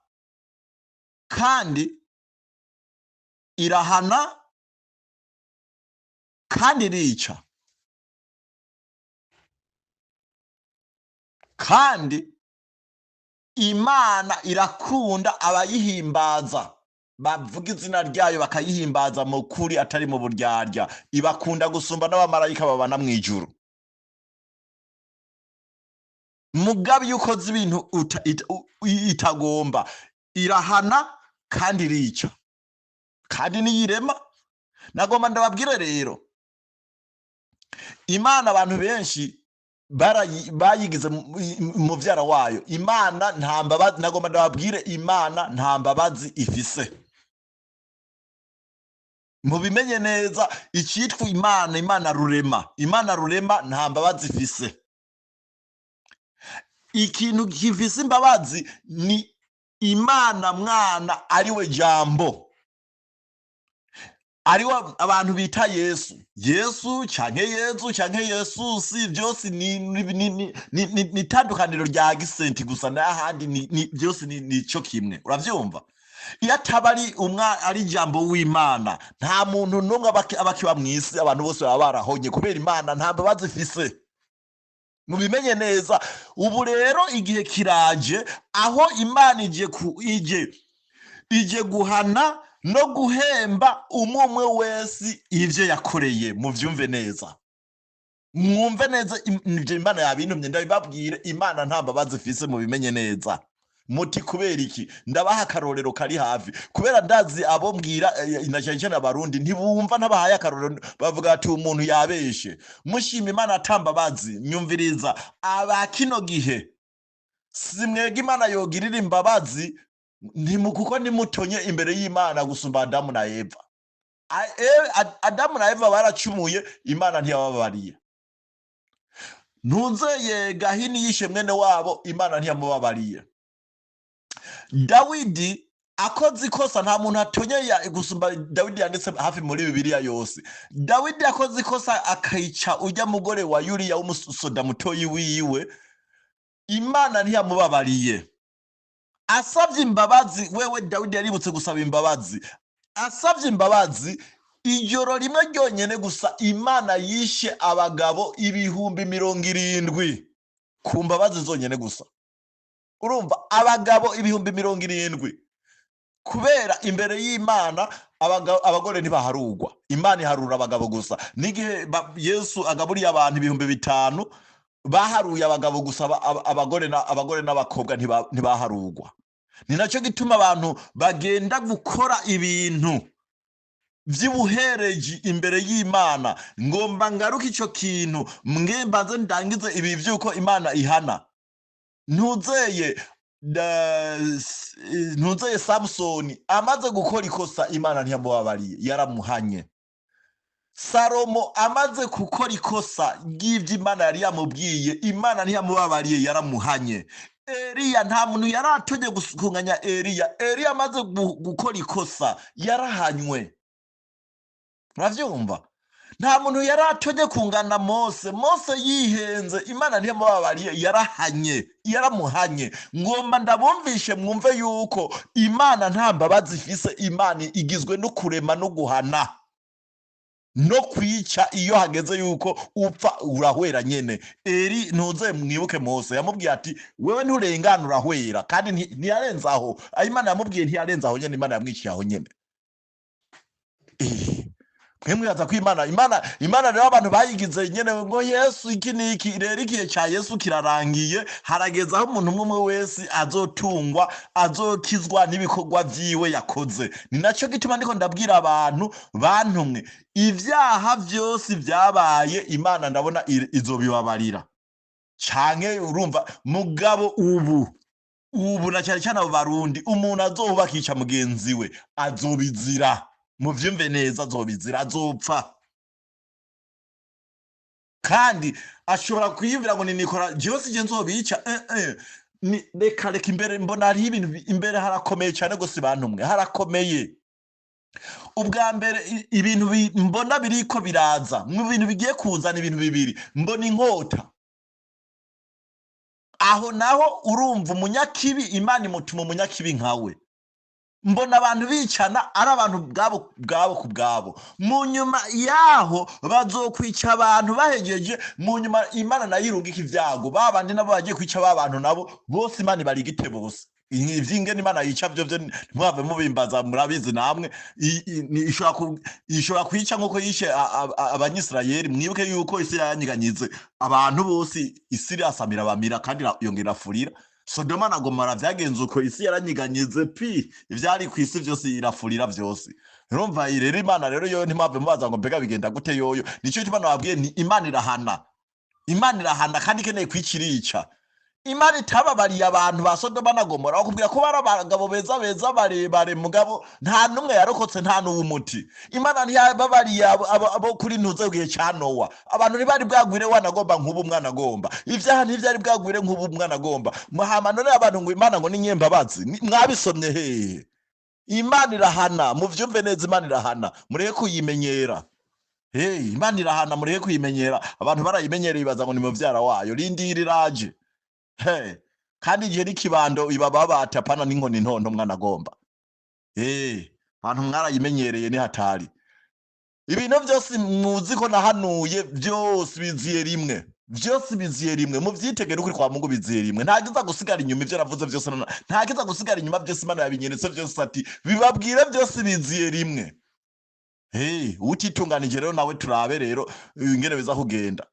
kandi irahana, kandi irica. Kandi Imana irakunda abayihimbaza, bavuga izina ryayo bakayihimbaza mu kuri, atari mu buryarya. Ibakunda gusumba n'abamarayika babana mu ijuru. Mugabe iyo ukoze ibintu itagomba, irahana kandi irica, kandi niyirema. Nagomba ndababwire rero, Imana abantu benshi bayigize muvyara wayo. Imana nta mbabazi, nagomba ndababwire, Imana nta mbabazi ifise. Mubimenye neza, icitwa Imana, Imana rurema, Imana rurema nta mbabazi ifise. Ikintu gifise imbabazi ni Imana Mwana, ariwe Jambo. Ariwe abantu bita Yesu, Yesu canke Yezu canke Yesusi, byose ni itandukaniro rya gisenti gusa, n'ahandi byose ni cyo kimwe. Uravyumva? Iyo ataba ari umwa ari ijambo w'Imana, nta muntu n'umwe aba akiba mw'isi. Abantu bose baba barahonye kubera Imana nta mbabazi ifise. Mubimenye neza. Ubu rero igihe kiraje aho Imana ije guhana no guhemba umwe umwe wese ivyo yakoreye. Muvyumve neza, mwumve neza ivyo Imana yabintumye ndabibabwire. Imana nta mbabazi ifise, mubimenye neza. Muti kubera iki? Ndabaha akarorero kari hafi, kubera ndazi abo mbwira, na cyane cyane Abarundi ntibumva. Ntabahaye akarorero bavuga ati umuntu yabeshe. Mushima Imana atambabazi. Nyumviriza, aba kino gihe si mwebwe Imana yogirira imbabazi, kuko nimutonye imbere y'Imana gusumba Adamu na Eva. Adamu na Eva baracumuye, Imana ntiyababariye. Ntuzeye Gahini yishe mwene wabo, Imana ntiyamubabariye. Dawidi akoze ikosa, nta muntu atonye gusumba Dawidi yanditse hafi muri Bibiliya yose. Dawidi akoze ikosa akica ujya mugore wa Yuriya w'umusoda mutoyi wiwe, Imana ntiyamubabariye. Asabye imbabazi, wewe Dawidi yaributse gusaba imbabazi. Asabye imbabazi ijoro rimwe ryonyene gusa, Imana yishe abagabo 70,000 ku mbabazi zonyene gusa. Urumva, abagabo 70,000, kubera imbere y'Imana abagore ntibaharugwa, Imana iharura abagabo gusa. N'igihe Yesu agaburiye abantu 5000, baharuye abagabo gusa, abagore n'abakobwa ntibaharugwa. Ni nacyo gituma abantu bagenda gukora ibintu vy'ubuhereji imbere y'Imana. Ngomba ngaruke ico kintu, mwe mbanze ndangize ibi vy'uko Imana ihana. Ntuzeye Samusoni amaze gukora ikosa, Imana ntiyamubabariye, yaramuhanye. Salomo amaze gukora ikosa ry'ivyo Imana yari yamubwiye, Imana ntiyamubabariye, yaramuhanye. Eliya, nta muntu yari atonye kunganya Eliya. Eliya amaze gukora ikosa yarahanywe. Uravyumva? Nta muntu yari atonye kungana Mose. Mose yihenze, Imana ntiyamubabariye, yarahanye, yaramuhanye. Ngomba ndabumvishe mwumve yuko Imana nta mbabazi ifise. Imana igizwe no kurema no guhana no kwica. Iyo hageze yuko upfa, urahwera nyene. Eri ntuze mwibuke Mose yamubwiye ati wewe nturengana, urahwera. Kandi ntiyarenze aho. Aho Imana yamubwiye ntiyarenze aho nyene, Imana yamwiciye aho nyene. Mwe mwibaza ko Imana rero abantu bayigize nyene ngo Yesu iki niki. Rero igihe ca Yesu kirarangiye, harageze aho umuntu umwe umwe wese azotungwa, azokizwa n'ibikorwa vyiwe yakoze. Ni naco gituma ndiko ndabwira abantu bantumwe, ivyaha vyose vyabaye, Imana ndabona izobibabarira canke urumva. Mugabo ubu na cyane cyane abo Barundi, umuntu azoba akica mugenzi we azobizira. Muvyumve neza, azobizira, azopfa. Kandi ashobora kwiyumvira ngo ni Nikora, jewe sije nzobica. Ni reka reka, imbere mbona hariho ibintu imbere harakomeye cyane gose. Bantu mwe, harakomeye. Ubwa mbere ibintu mbona biriko biraza, mu bintu bigiye kuzana ibintu bibiri, mbona inkota. Aho naho urumva umunyakibi, Imana imutuma umunyakibi nkawe. Mbona abantu bicana ari abantu bwabo bwabo ku bwabo. Mu nyuma yaho bazokwica abantu bahegeje, mu nyuma Imana nayo irungika ibyago, ba bandi nabo bagiye kwica ba bantu nabo bose Imana ibarigite bose. Ivy'ingene Imana yica vyo vyo ntimwave mubimbaza, murabizi namwe. Ishobora kwica nk'uko yishe Abanyisirayeli. Mwibuke yuko isi yaranyiganyize abantu bose, isi irasamira bamira, kandi yongera irafurira. Sodoma na Gomora vyagenze uko, isi yaranyiganyize pi, ivyari kw'isi vyose irafurira vyose. Urumva rero, Imana rero yo ntimwave mubaza ngo mbega bigenda gute yoyo. Nico gituma nababwiye ni Imana irahana, Imana irahana kandi ikeneye kwica irica. Imana itababariye abantu ba Sodoma na Gomora, bakubwira ko bari abagabo beza beza barebare, mugabo nta n'umwe yarokotse, nta n'uw'umuti. Imana ntiyababariye abo kuri ntuze gihe ca Nowa. Abantu ntibari bwagwire wanagomba nk'ubu umwana agomba ivyaha, ntivyari bwagwire nk'ubu umwana agomba muhama. None abantu ngo Imana ngo ni nyembabazi, mwabisomye hehe? Imana irahana, muvyumve neza, Imana irahana, mureke kuyimenyera. Hey, Imana irahana, mureke kuyimenyera. Abantu barayimenyereye bibaza ngo ni muvyara wayo. Rindira iraje. Hey, kandi igihe n'ikibando ibababata pana n'inkoni ntonto mwana agomba. Hey, abantu mwarayimenyereye ni hatari. Ibintu vyose muzi ko nahanuye byose biziye rimwe, vyose biziye rimwe, muvyitegere ukuri kwa Mungu biziye rimwe. Nta kiza gusigara inyuma, ivyo navuze vyose nta kiza gusigara inyuma, vyose Imana yabinyeretse vyose, ati bibabwire vyose biziye rimwe. Hey, utitunganije rero nawe turabe rero ingene biza kugenda.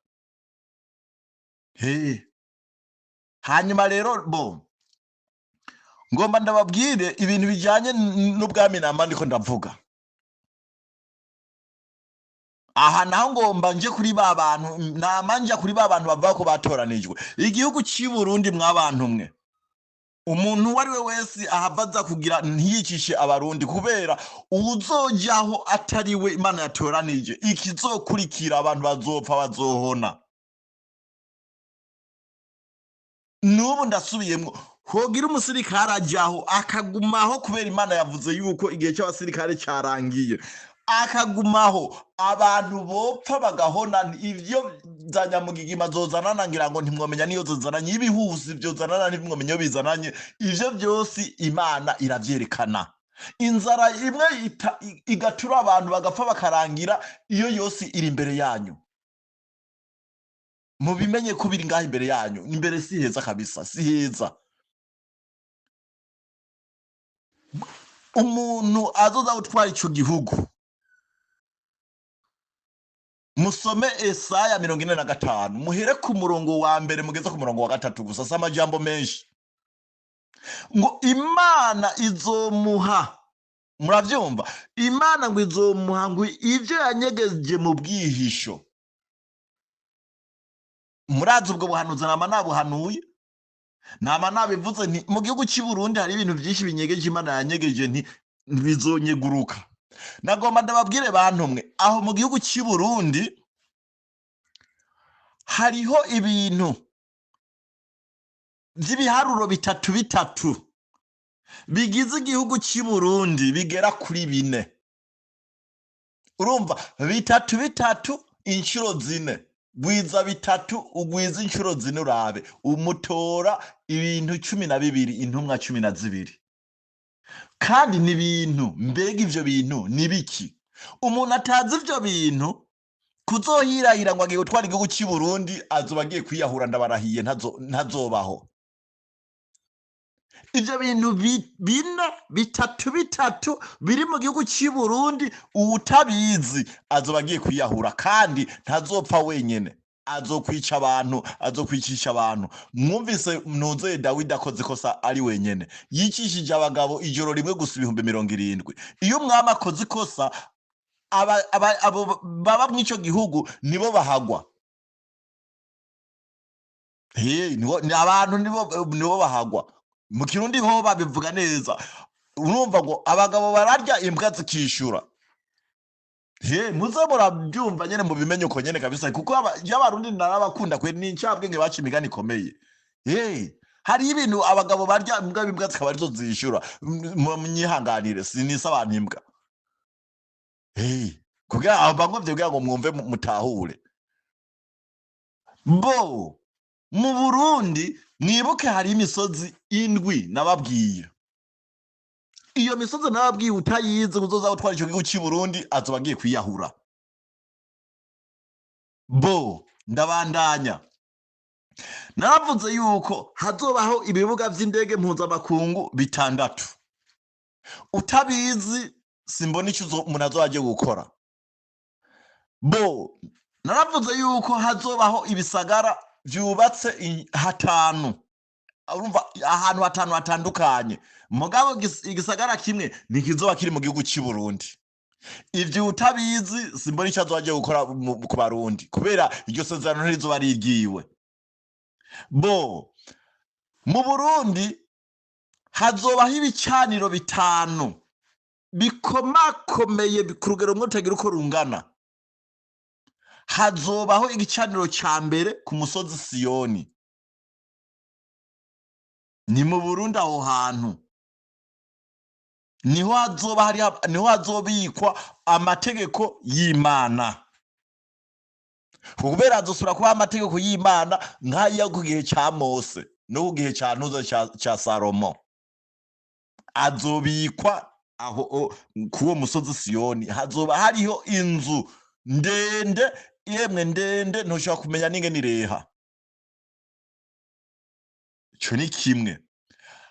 Hey, hanyuma rero bo ngomba ndababwire ibintu bijanye n'ubwami namba ndiko ndavuga. Aha naho ngomba nje kuri ba bantu, nama nja kuri ba bantu bavuga ko batoranijwe. Igihugu cy'i Burundi mwabantu mwe, umuntu uwo ari we wese ahava aza kugira ntiyicishe abarundi, kubera uwuzojaho atari we Imana yatoranije, ikizokurikira abantu bazopfa bazohona. N'ubu ndasubiyemwo, hogira umusirikare ajaho akagumaho kubera Imana yavuze yuko igihe cy'abasirikare cyarangiye, akagumaho abantu bopfa bagahona. Ivyo za nyamugigima zozanana ngira ngo ntimwomenya niyo zozananye, ibihusi vyozanana ntimwomenya iyo bizananye. Ivyo vyose Imana iravyerekana. Inzara imwe igatura abantu bagapfa bakarangira, iyo yose iri imbere yanyu. Mubimenye ko biri ngaho imbere yanyu. Imbere si heza kabisa, si heza. Umuntu azoza gutwara ico gihugu, musome Esaya 45, muhere ku murongo wa mbere mugeze ku murongo wa 3 gusa, si amajambo menshi. Ngo Imana izomuha, muravyumva, Imana ngo izomuha ngo ivyo yanyegeje mu bwihisho. Murazi ubwo buhanuzi nama nabuhanuye, nama nabivuze nti mu gihugu cy'i Burundi hari ibintu byinshi binyegeje Imana yanyegeje, nti bizonyeguruka. Nagomba ndababwire bantu mwe, aho mu gihugu cy'i Burundi hariho ibintu by'ibiharuro bitatu bitatu bigize igihugu cy'i Burundi bigera kuri 4. Urumva bitatu bitatu inshuro 4, gwiza bitatu ugwiza inshuro 4, urabe umutora ibintu 12, intumwa 12. Kandi ni ibintu, mbega ivyo bintu ni biki? Umuntu atazi ivyo bintu kuzohirahira ngo agiye gutwara igihugu cy'i Burundi azoba agiye kwiyahura, ndabarahiye, ntazobaho. Ivyo bintu 4 bitatu bitatu biri mu gihugu cy'i Burundi, uwutabizi azoba agiye kwiyahura, kandi ntazopfa wenyene, azokwica abantu, azokwicisha abantu. Mwumvise ntuzoye Dawidi akoze ikosa ari wenyene, yicishije abagabo ijoro rimwe gusa 70,000. Iyo umwami akoze ikosa, abo baba mw'ico gihugu nibo bahagwa. Hey, nibo, ni abantu nibo bahagwa. Mu Kirundi ho babivuga neza, urumva ngo abagabo bararya imbwa zikishura. He, muze murabyumva nyene mubimenye uko nyene kabisa, kuko iyo abarundi narabakunda kwe ni incabwenge baca imigani ikomeye. He, hari ibintu abagabo barya imbwa zikaba arizo zishura. Munyihanganire, sinisa abantu imbwa. He, kugira abo bangomvye kugira ngo mwumve mutahure. Bo mu Burundi mwibuke hari imisozi 7 nababwiye. Iyo misozi nababwiye utayizi uzoza gutwara ico gihugu cy'i Burundi azoba agiye kwiyahura. Bo ndabandanya, naravuze yuko hazobaho ibibuga vy'indege mpuzamakungu 6. Utabizi simbona ico umuntu azoba agiye gukora. Bo naravuze yuko hazobaho ibisagara vyubatse hatanu, urumva ahantu hatanu hatandukanye, mugabo igisagara kimwe ntikizoba kiri mu gihugu cy'i Burundi. Ivyo utabizi simbona ico azoba agiye gukora ku Barundi, kubera iryo sezerano ntirizoba ari iryiwe. Bo mu Burundi hazobaho ibicaniro 5 bikomakomeye ku rugero rumwe rutagira uko rungana. Hazobaho igicaniro ca mbere ku musozi Siyoni, ni mu Burundi aho hantu. Niho hazoba hari, niho hazobikwa amategeko y'Imana, kubera hazosubira kubaho amategeko y'Imana nk'ayo ku gihe ca Mose no ku gihe ca Ntuzo ca Salomo. Azobikwa aho k'uwo musozi Siyoni. Hazoba hariho inzu ndende, yemwe ndende, ntushobora kumenya n'ingene ireha. Ico ni kimwe.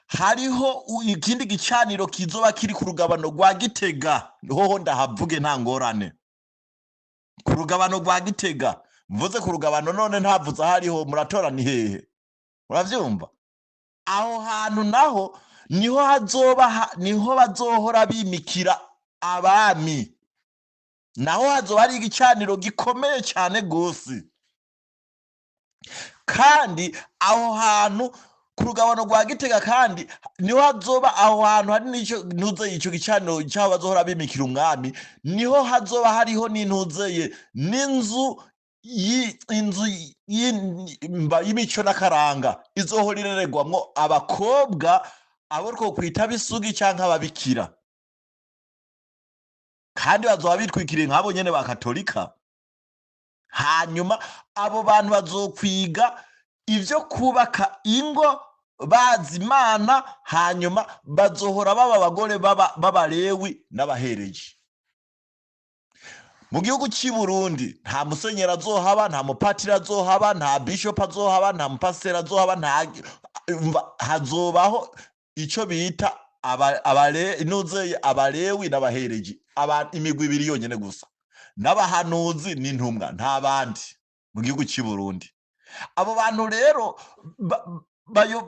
Hariho ikindi gicaniro kizoba kiri ku rugabano rwa Gitega. Hoho ndahavuge nta ngorane. Ku rugabano rwa Gitega, mvuze ku rugabano none ntavuze ahariho, muratora ni hehe? Muravyumva? Aho hantu naho niho hazoba niho bazohora bimikira abami. Naho hazoba hari igicaniro gikomeye cyane gose. Kandi aho hantu ku rugabano rwa Gitega, kandi niho hazoba aho hantu hari n'ico ntuze, ico gicaniro cy'aho bazohora bimikira umwami, niho hazoba hariho n'intuzeye n'inzu inzu y'imico n'akaranga izohora irererwamwo abakobwa, abo two kwita bisugi canke ababikira, kandi bazoba bitwikiriye nk'abo nyene ba Katolika. Hanyuma abo bantu bazokwiga ivyo kubaka ingo bazi Imana, hanyuma bazohora baba abagore b'abalewi n'abahereji. Mu gihugu cy'i Burundi nta musenyeri azohaba, nta mupatiri azohaba, nta bishop azohaba, nta mupasiteri azohaba, nta hazobaho ico bita intuze, abalewi n'abahereji, imigwi ibiri yonyene gusa, n'abahanuzi n'intumwa, nta bandi mu gihugu cy'i Burundi. Abo bantu rero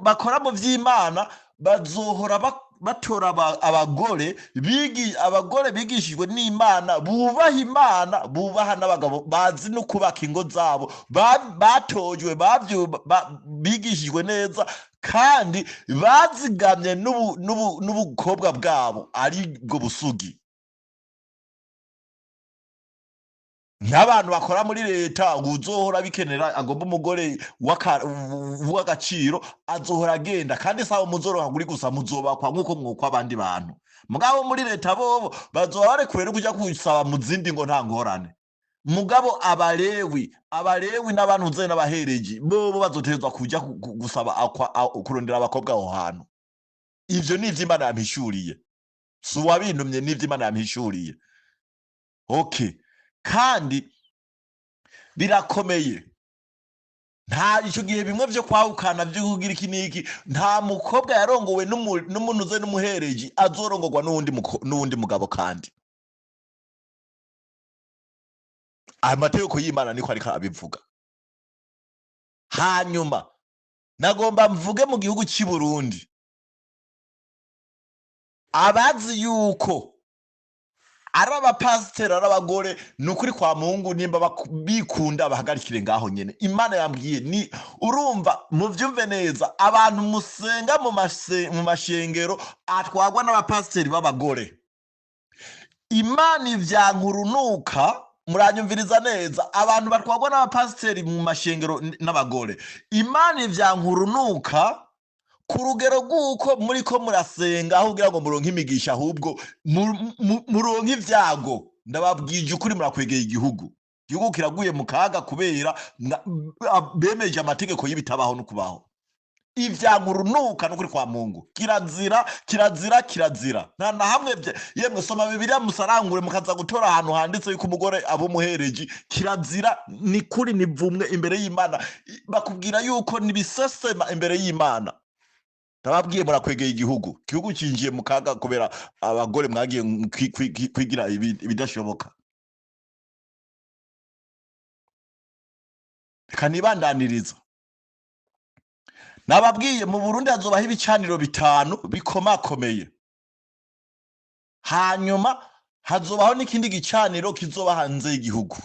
bakora mu vy'Imana bazohora batora abagore abagore bigishijwe n'Imana, bubaha Imana, bubaha n'abagabo, bazi no kubaka ingo zabo, batojwe, bigishijwe neza kandi bazigamye n'ubukobwa bwabo ari bwo busugi. Nk'abantu bakora muri leta, uzohora bikenera agomba umugore w'agaciro azohora agenda, kandi sawa muzoroha kuri gusa muzobakwa nk'uko mwokwa abandi bantu. Mugabo muri leta bobo bazoba barekuwe no kuja gusaba mu zindi ngo nta ngorane. Mugabo abalewi n'abantu nze n'abahereji bobo bazoterezwa kuja gusaba kurondera abakobwa aho hantu. Ivyo ni ivy'Imana yampishuriye, si uwabintumye, ni ivy'Imana yampishuriye. Okay. Kandi birakomeye. Nta ico gihe bimwe vyo kwahukana vyo kugira iki n'iki, nta mukobwa yarongowe n'umunuze n'umuhereji azorongorwa n'uwundi mugabo. Kandi amategeko y'Imana niko ariko abivuga. Hanyuma nagomba mvuge mu gihugu cy'i Burundi, abazi yuko ari abapasiteri ari abagore, ni ukuri kwa Mungu, nimba bikunda bahagarikire ngaho nyene. Imana yambwiye ni urumva muvyumve neza, abantu musenga mu mashengero atwagwa n'abapasiteri b'abagore, Imana ivyankurunuka. Muranyumviriza neza, abantu batwagwa n'abapasiteri mu mashengero n'abagore, Imana ivyankurunuka ku rugero rw'uko muriko murasenga aho kugira ngo muronke imigisha, ahubwo muronke ivyago. Ndababwije ukuri, murakwegeye igihugu. Igihugu kiraguye mu kaga kubera bemeje amategeko y'ibitabaho no kubaho. Ivyankurunuka n'ukuri kwa Mungu, kirazira, kirazira, kirazira. Nta na hamwe yemwe soma Bibiliya musarangure, mukaza gutora ahantu handitse yuko umugore aba umuhereji. Kirazira, ni kuri, ni vumwe imbere y'Imana. Bakubwira yuko nibisesema imbere y'Imana. Ndababwiye, murakwegeye igihugu. Igihugu cinjiye mu kaga kubera abagore mwagiye kwigira ibidashoboka. Reka nibandaniriza. Nababwiye mu Burundi hazobaho ibicaniro 5 bikomakomeye. Hanyuma hazobaho n'ikindi gicaniro kizoba hanze y'igihugu.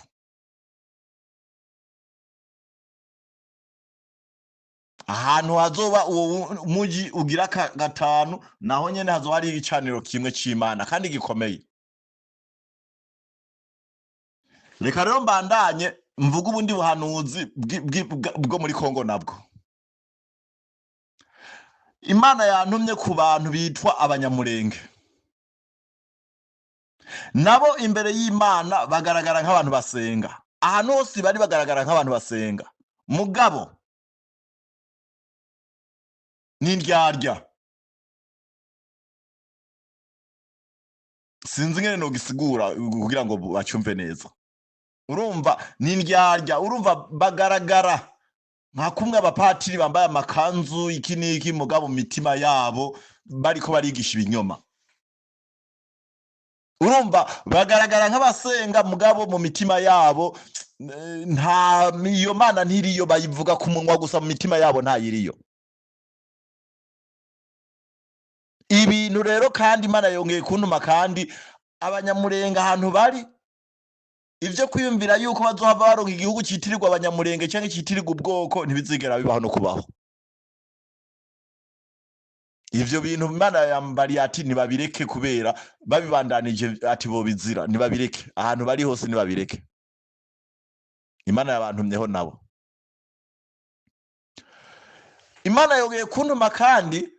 Ahantu hazoba uwo muji ugira 5, naho nyene hazoba hari igicaniro kimwe c'Imana kandi gikomeye. Reka rero mbandanye mvuge ubundi buhanuzi bwo muri Kongo nabwo. Imana yantumye ku bantu bitwa abanyamurenge. Nabo imbere y'Imana bagaragara nk'abantu basenga, ahantu hose bari bagaragara nk'abantu basenga, mugabo n'indyarya. Sinzi ingene nogisigura kugira ngo bacyumve neza. Urumva n'indyarya, urumva bagaragara nka kumwe abapatiri bambaye amakanzu iki n'iki, mugabo mu mitima yabo bariko barigisha ibinyoma. Urumva bagaragara nk'abasenga, mugabo mu mitima yabo nta iyo mana ntiriyo, bayivuga ku munwa gusa, mu mitima yabo ntayiriyo. Ibintu rero kandi Imana yongeye kuntuma, kandi abanyamurenga ahantu bari, ivyo kwiyumvira yuko bazohava baronka igihugu citirirwa abanyamurenge canke citirirwa ubwoko ntibizigera bibaho no kubaho. Ivyo bintu Imana yambariye ati ntibabireke, kubera babibandanije ati bobizira, ntibabireke ahantu bari hose, ntibabireke. Imana yabantumyeho nabo. Imana yongeye kuntuma kandi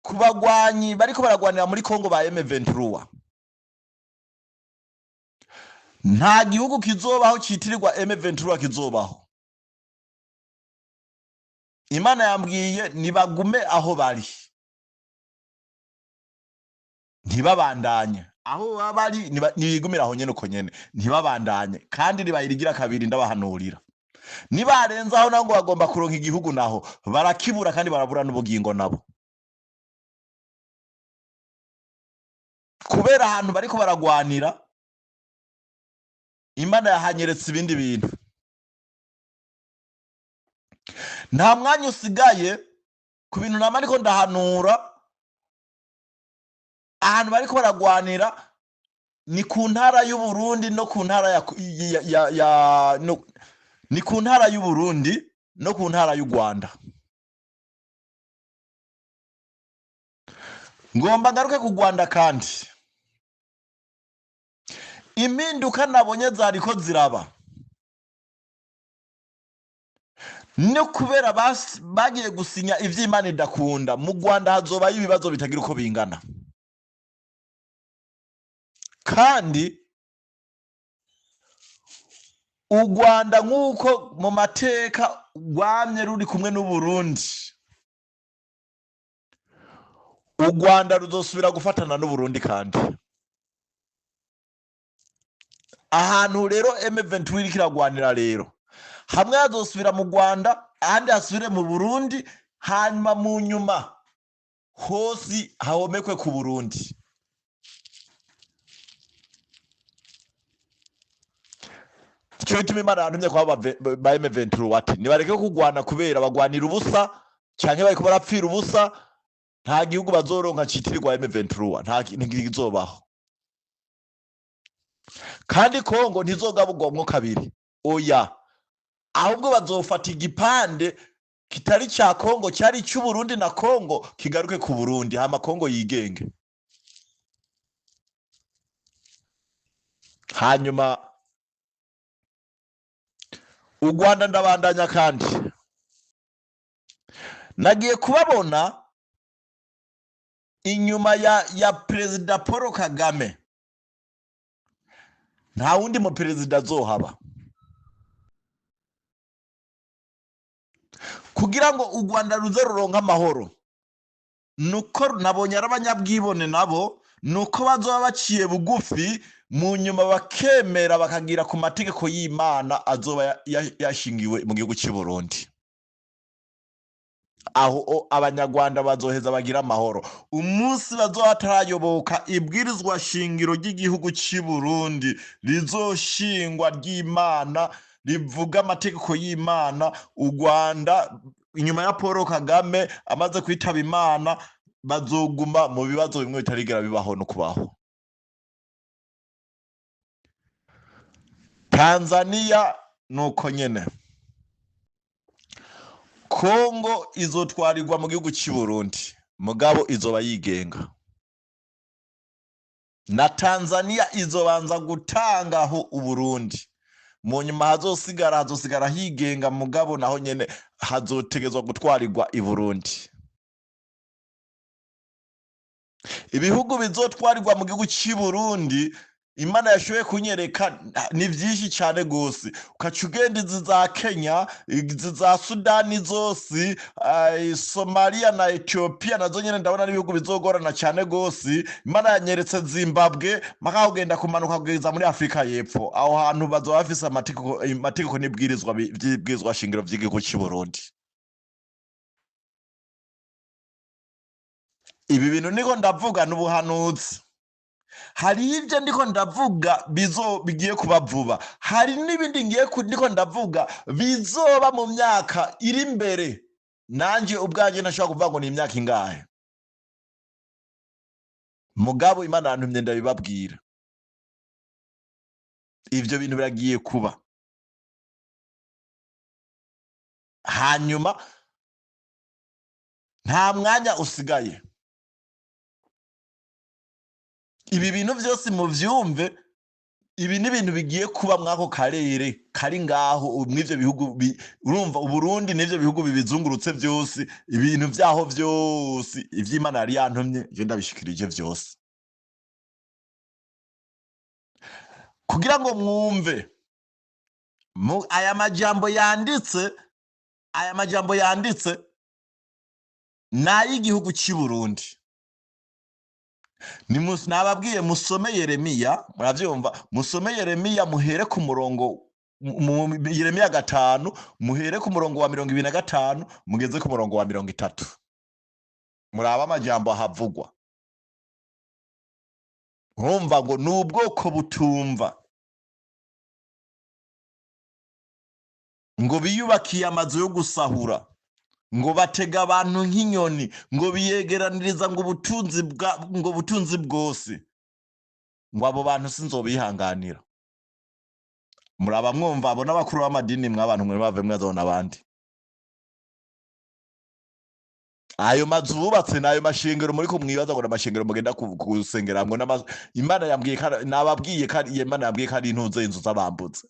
ku bagwanyi bariko baragwanira muri Kongo ba M23. Nta gihugu kizobaho citirirwa M23 kizobaho. Imana yambwiye nibagume aho bari, ntibabandanye aho baba bari, nibigumire aho nyene uko nyene, ntibabandanye. Kandi nibayirigira kabiri ndabahanurira, nibarenza aho naho ngo bagomba kuronka igihugu, naho barakibura kandi barabura n'ubugingo nabo, kubera ahantu bariko baragwanira. Imana yahanyeretse ibindi bintu. Nta mwanya usigaye ku bintu nama ariko ndahanura. Ahantu bariko baragwanira ni ku ntara y'Uburundi no ku ntara ya, ya, ya, ya, no, ni ku ntara y'Uburundi no ku ntara y'u Rwanda. Ngomba ngaruke ku Rwanda kandi. Impinduka nabonye zariko ziraba no kubera bagiye gusinya ivy'Imana idakunda. Mu Rwanda hazobayo ibibazo bitagira uko bingana, kandi u Rwanda nk'uko mu mateka rwamye ruri kumwe n'Uburundi, u Rwanda ruzosubira gufatana n'Uburundi. Kandi ahantu rero M23 iriko iragwanira rero, hamwe hazosubira mu Rwanda, ahandi hasubire mu Burundi, hanyuma mu nyuma hose hahomekwe ku Burundi. Ico gituma Imana yantumye kwa ba M23 ati nibareke kugwana, kubera bagwanira ubusa canke bariko barapfira ubusa. Nta gihugu bazoronka citirirwa M23, nta kintu kizobaho. Kandi Kongo ntizogaburwamwo kabiri, oya, ahubwo bazofata igipande kitari ca Kongo cyari c'Uburundi na Kongo kigaruke ku Burundi, hama Kongo yigenge. Hanyuma u Rwanda ndabandanya, kandi nagiye kubabona inyuma ya Perezida Paul Kagame. Nta wundi mu perezida azohaba kugira ngo u Rwanda ruze ruronke amahoro. Nuko nabonye ari abanyabwibone nabo, nuko bazoba baciye bugufi mu nyuma bakemera bakagira ku mategeko y'Imana azoba yashingiwe mu gihugu cy'u Burundi. Aho abanyarwanda bazoheza bagira amahoro. Umunsi bazoba batarayoboka ibwirizwa shingiro ry'igihugu cy'u Burundi rizoshingwa ry'Imana, rivuga amategeko y'Imana, u Rwanda inyuma ya Paul Kagame amaze kwitaba Imana bazoguma mu bibazo bimwe bitarigera bibaho no kubaho. Tanzania nuko nyene. Kongo izotwarirwa mu gihugu cy'u Burundi, mugabo izoba yigenga. Na Tanzania izobanza gutangaho Uburundi, mu nyuma hazosigara higenga, mugabo naho nyene hazotegezwa gutwarirwa i Burundi. Ibihugu bizotwarirwa mu gihugu cy'i Burundi Imana yashoboye kunyereka ni byinshi cyane gose. Ukaca ugenda izi za Kenya, izi za Sudani zose, Somalia na Ethiopia nazo nyene ndabona ari ibihugu bizogorana cyane gose. Imana yanyeretse Zimbabwe, mpaka kugenda kumanuka kugeza muri Afrika y'Epfo. Aho hantu bazoba bafise amategeko n'ibwirizwa vy'ibwirizwa shingiro vy'igihugu cy'i Burundi. Ibi bintu niko ndavuga n'ubuhanuzi. Hari ibyo ndiko ndavuga bigiye kuba vuba, hari n'ibindi ngiye ndiko ndavuga bizoba mu myaka iri imbere. Nanje ubwanjye ntashobora kuvuga ngo ni imyaka ingahe, mugabo Imana yantumye ndabibabwira. Ivyo bintu biragiye kuba. Hanyuma nta mwanya usigaye. Ibi bintu vyose muvyumve, ibi ni ibintu bigiye kuba mwako karere kari ngaho mw'ivyo bihugu urumva Uburundi n'ivyo bihugu bibizungurutse vyose, ibintu vyaho vyose ivy'Imana yari yantumye je ndabishikirije vyose kugira ngo mwumve. Aya majambo yanditse, aya majambo yanditse n'ay'igihugu cy'i Burundi. Nababwiye musome Yeremiya, muravyumva, musome Yeremiya muhere ku murongo, Yeremiya 5, muhere ku murongo wa 25 mugeze ku murongo wa 30. Muraba amajambo ahavugwa. Urumva ngo ni ubwoko butumva, ngo biyubakiye amazu yo gusahura, ngo batega abantu nk'inyoni, ngo biyegeraniriza ngo ubutunzi bwa, ngo ubutunzi bwose, ngo abo bantu sinzobihanganira. Muraba mwumva abo n'abakuru b'amadini mwabantu mwe bave mwazona abandi. Ayo mazu bubatse n'ayo mashengero muri kumwibaza ngo n'amashengero mugenda gusengeramwo n'amazu. Imana yambwiye ko ari, nababwiye ko ari, Imana yambwiye ko ari intuze inzu z'abambutse.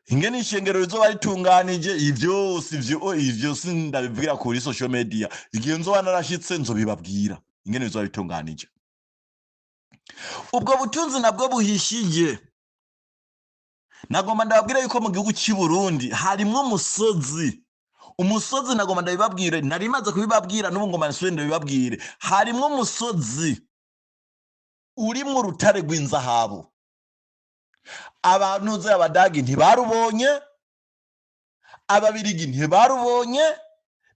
Ingene ishengero rizoba ritunganije, ivyo sindabivugira kuri social media. Igihe nzoba narashitse nzobibabwira ingene bizoba bitunganije. Ubwo butunzi nabwo buhishije. Nagomba ndababwira yuko mu gihugu cy'i Burundi harimwo umusozi. Umusozi nagomba ndabibabwire, nari maze kubibabwira n'ubu ngomba nsubire ndabibabwire. Harimwo umusozi urimwo urutare rw'inzahabu. Abantu uzi abadagi ntibarubonye, ababirigi ntibarubonye,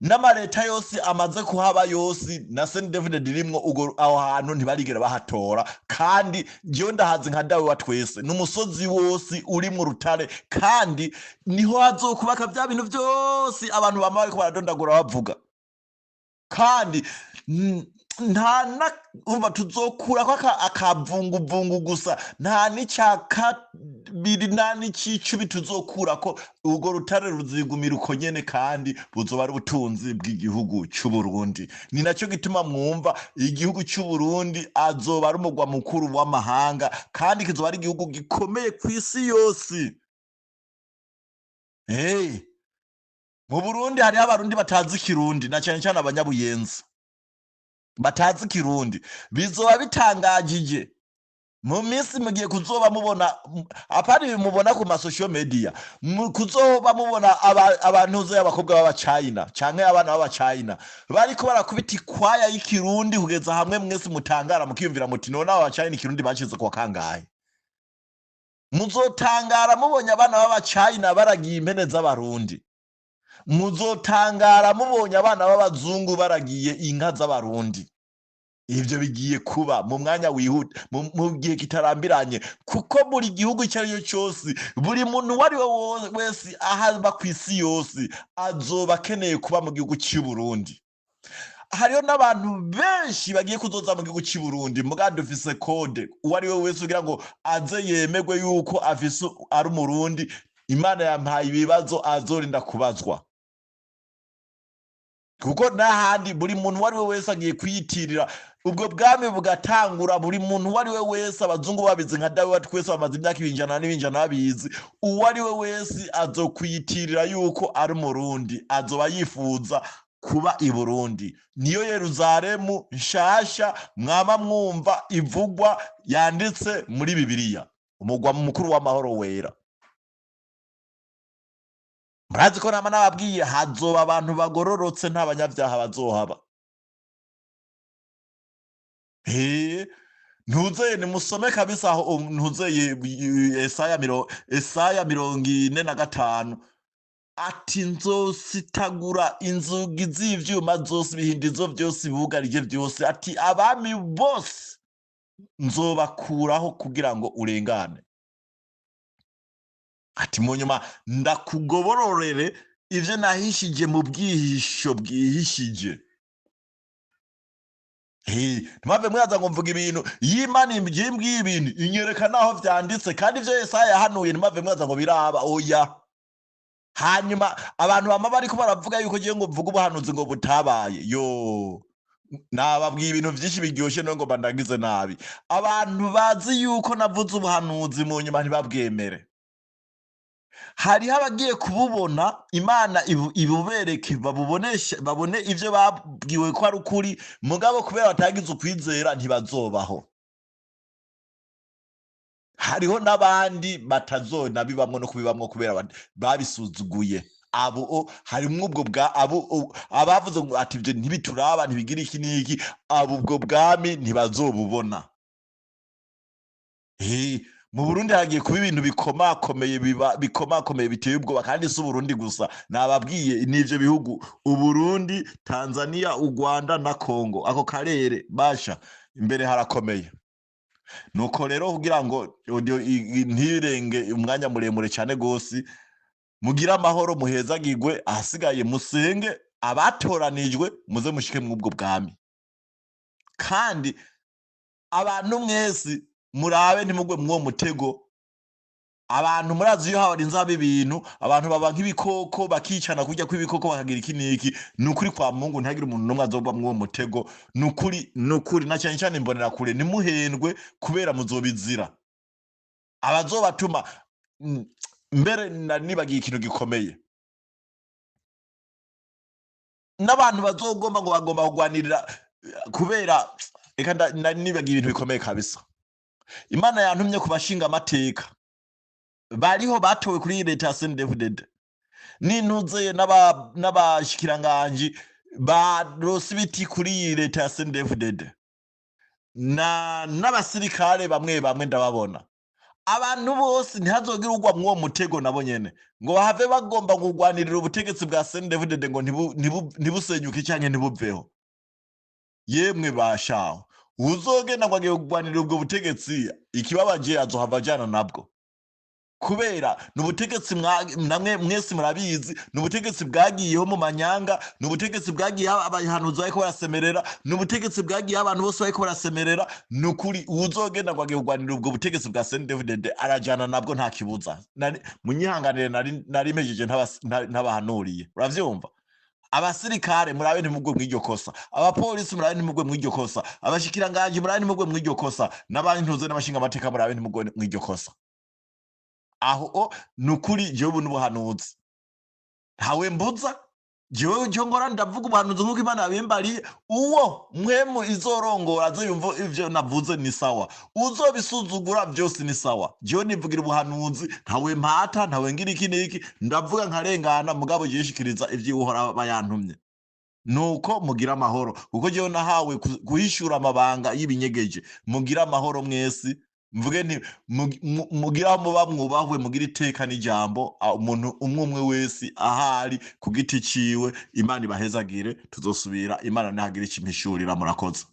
n'amareta yose amaze kuhaba yose na Saint David ririmwo ugo aho hantu ntibarigera bahatora. Kandi jewe ndahazi nka dawe wa twese, n'umusozi wose urimwo urutare, kandi niho hazokubaka vya bintu vyose abantu bama bariko baradondagura bavuga. Kandi nta na umva tuzokurako akavunguvungu gusa, nta n'icya kabiri nta n'icicumi tuzokurako. Urwo rutare ruzigumira uko nyene, kandi buzoba ari ubutunzi bw'igihugu c'u Burundi. Ni nacyo gituma mwumva igihugu c'u Burundi azoba ari umugwa mukuru w'amahanga, kandi kizoba ari igihugu gikomeye kw'isi yose. Hey, mu Burundi hariho abarundi batazi ikirundi, na cyane cyane abanyabuyenzi batazi ikirundi. Bizoba bitangajije mu minsi mugiye kuzoba mubona, apari mubona ku ma social media, kuzoba mubona abantu uzi abakobwa b'aba China canke abana b'aba China bariko barakubita ikwaya y'ikirundi kugeza hamwe mwese mutangara mukiyumvira muti none aba China ikirundi bacize kwa kangahe? Muzotangara mubonye abana b'aba China baragiye impene z'abarundi. Muzotangara mubonye abana b'abazungu baragiye inka z'abarundi. Ivyo bigiye kuba mu mwanya wihuta, mu gihe kitarambiranye, kuko buri gihugu icyo ari cyo cyose, buri muntu uwo ari we wese ahaba kw'isi yose azoba akeneye kuba mu gihugu cy'i Burundi. Hariho n'abantu benshi bagiye kuzoza mu gihugu cy'i Burundi, muga dufise code, uwo ari we wese kugira ngo aze yemegwe yuko afise ari umurundi. Imana yampaye ibibazo azorinda kubazwa, kuko n'ahandi buri muntu uwo ari we wese agiye kwiyitirira ubwo bwami bugatangura. Buri muntu uwo ari we wese, abazungu babizi nka dawe wa twese, bamaze imyaka ibinjana n'ibinjana babizi, uwo ari we wese azokwiyitirira yuko ari umurundi, azoba yifuza kuba i Burundi. Niyo Yeruzalemu nshasha mwama mwumva ivugwa yanditse muri Bibiliya, umugwa mukuru w'amahoro wera. Murazi ko nama nababwiye hazoba abantu bagororotse, nta banyabyaha bazohaba. Ntuzeye nimusome kabisa aho, ntuzeye Esaya 45 ati nzositagura inzugi z'ivyuma zose, ibihindizo vyose bibugarije vyose, ati abami bose nzobakuraho kugira ngo urengane. Ati mu nyuma ndakugobororere ivyo nahishije mu bwihisho bwihishije. Ntimwave mwaza ngo mvuga ibintu y'Imana imbwiye, ibintu inyereka naho vyanditse, kandi ivyo Yesaya yahanuye ntimwave mwaza ngo biraba, oya. Hanyuma abantu bama bariko baravuga yuko ngiye ngo mvuge ubuhanuzi ngo butabaye, yo nababwiye ibintu vyinshi biryoshe no ngo mbandagize nabi. Abantu bazi yuko navuze ubuhanuzi mu nyuma ntibabwemere. Hariho abagiye kububona, Imana ibubereke, babuboneshe, babone ivyo babwiwe ko ari ukuri, mugabo kubera batagize ukwizera ntibazobaho. Hariho n'abandi batazonabibamwo no kubibamwo kubera babisuzuguye. Abo harimwo ubwo bwa abo abavuze ngo ati ivyo ntibituraba, ntibigira iki n'iki, abo ubwo bwami ntibazobubona. Mu Burundi hagiye kuba ibintu bikomakomeye, biba bikomakomeye biteye ubwoba, kandi si Uburundi gusa, nababwiye n'ivyo bihugu Uburundi, Tanzania, u Rwanda na Congo, ako karere basha imbere harakomeye. Nuko rero kugira ngo audio ntirenge umwanya muremure cyane gose, mugire amahoro, muhezagirwe, ahasigaye musenge abatoranijwe muze mushike mw'ubwo bwami. Kandi abantu mwese murabe ntimugwe mw'uwo mutego. Abantu murazi iyo habarinze haba ibintu, abantu baba nk'ibikoko, bakicana kurya kw'ibikoko, bakagira iki n'iki. Ni ukuri kwa Mungu ntihagire umuntu n'umwe azogwa mw'uwo mutego. Ni ukuri, ni ukuri, na cyane cyane imbonera kure, ntimuhendwe kubera muzobizira. Abazobatuma mbere nibagiye ikintu gikomeye, n'abantu bazogomba ngo bagomba kugwanirira kubera reka nibagiye ibintu bikomeye kabisa. Imana yantumye kubashinga amateka bariho batowe kuri leta ya CNDD-FDD n'intuze n'abashikiranganji barose ibiti kuri iyi leta ya CNDD-FDD n'abasirikare bamwe bamwe ndababona. Abantu bose ntihazogire ugwa mw'uwo mutego nabo nyene ngo bahave bagomba kugwanirira ubutegetsi bwa CNDD-FDD ngo ntibusenyuke canke ntibuveho. Yemwe bashaho, uzogenda ngo agiye kugwanirira ubwo butegetsi, ikibabaje azohava ajana nabwo, kubera ni ubutegetsi namwe mwese murabizi, ni ubutegetsi bwagiyeho mu manyanga, ni ubutegetsi bwagiyeho abahanuzi bariko barasemerera, ni ubutegetsi bwagiyeho abantu bose bariko barasemerera. Ni ukuri uwuzogenda ngo agiye kugwanirira ubwo butegetsi bwa CNDD-FDD arajana nabwo, nta kibuza. Munyihanganire, nari mpejeje ntabahanuriye. Uravyumva? Abasirikare murabe ntimugwe mw'iryo kosa, abapolisi murabe ntimugwe mw'iryo kosa, abashikiranganji murabe ntimugwe mw'iryo kosa, n'abantuze n'abashinga amateka murabe ntimugwe mw'iryo kosa. Aho ni ukuri jewe ubu n'ubuhanuzi ntawe mbuza, jewe icyo nkora ndavuga ubuhanuzi nk'uko Imana yabimbariye. Uwo mwemu izorongora aze yumva ivyo navuze ni sawa, uzobisuzugura byose ni sawa. Jewe nivugira ubuhanuzi, ntawe mpata, ntawe ngira iki n'iki, ndavuga nkarengana, mugabo yishikiriza ivyo Uhoraho aba yantumye. Nuko mugira amahoro, kuko jewe nahawe guhishura amabanga y'ibinyegeje. Mugira amahoro mwese, mvuge nti mugire aho muba mwubahwe, mugire iteka n'ijambo, umuntu umwe umwe wese ahari ku giti ciwe. Imana ibahezagire, tuzosubira Imana nihagira ikimpishurira. Murakoze.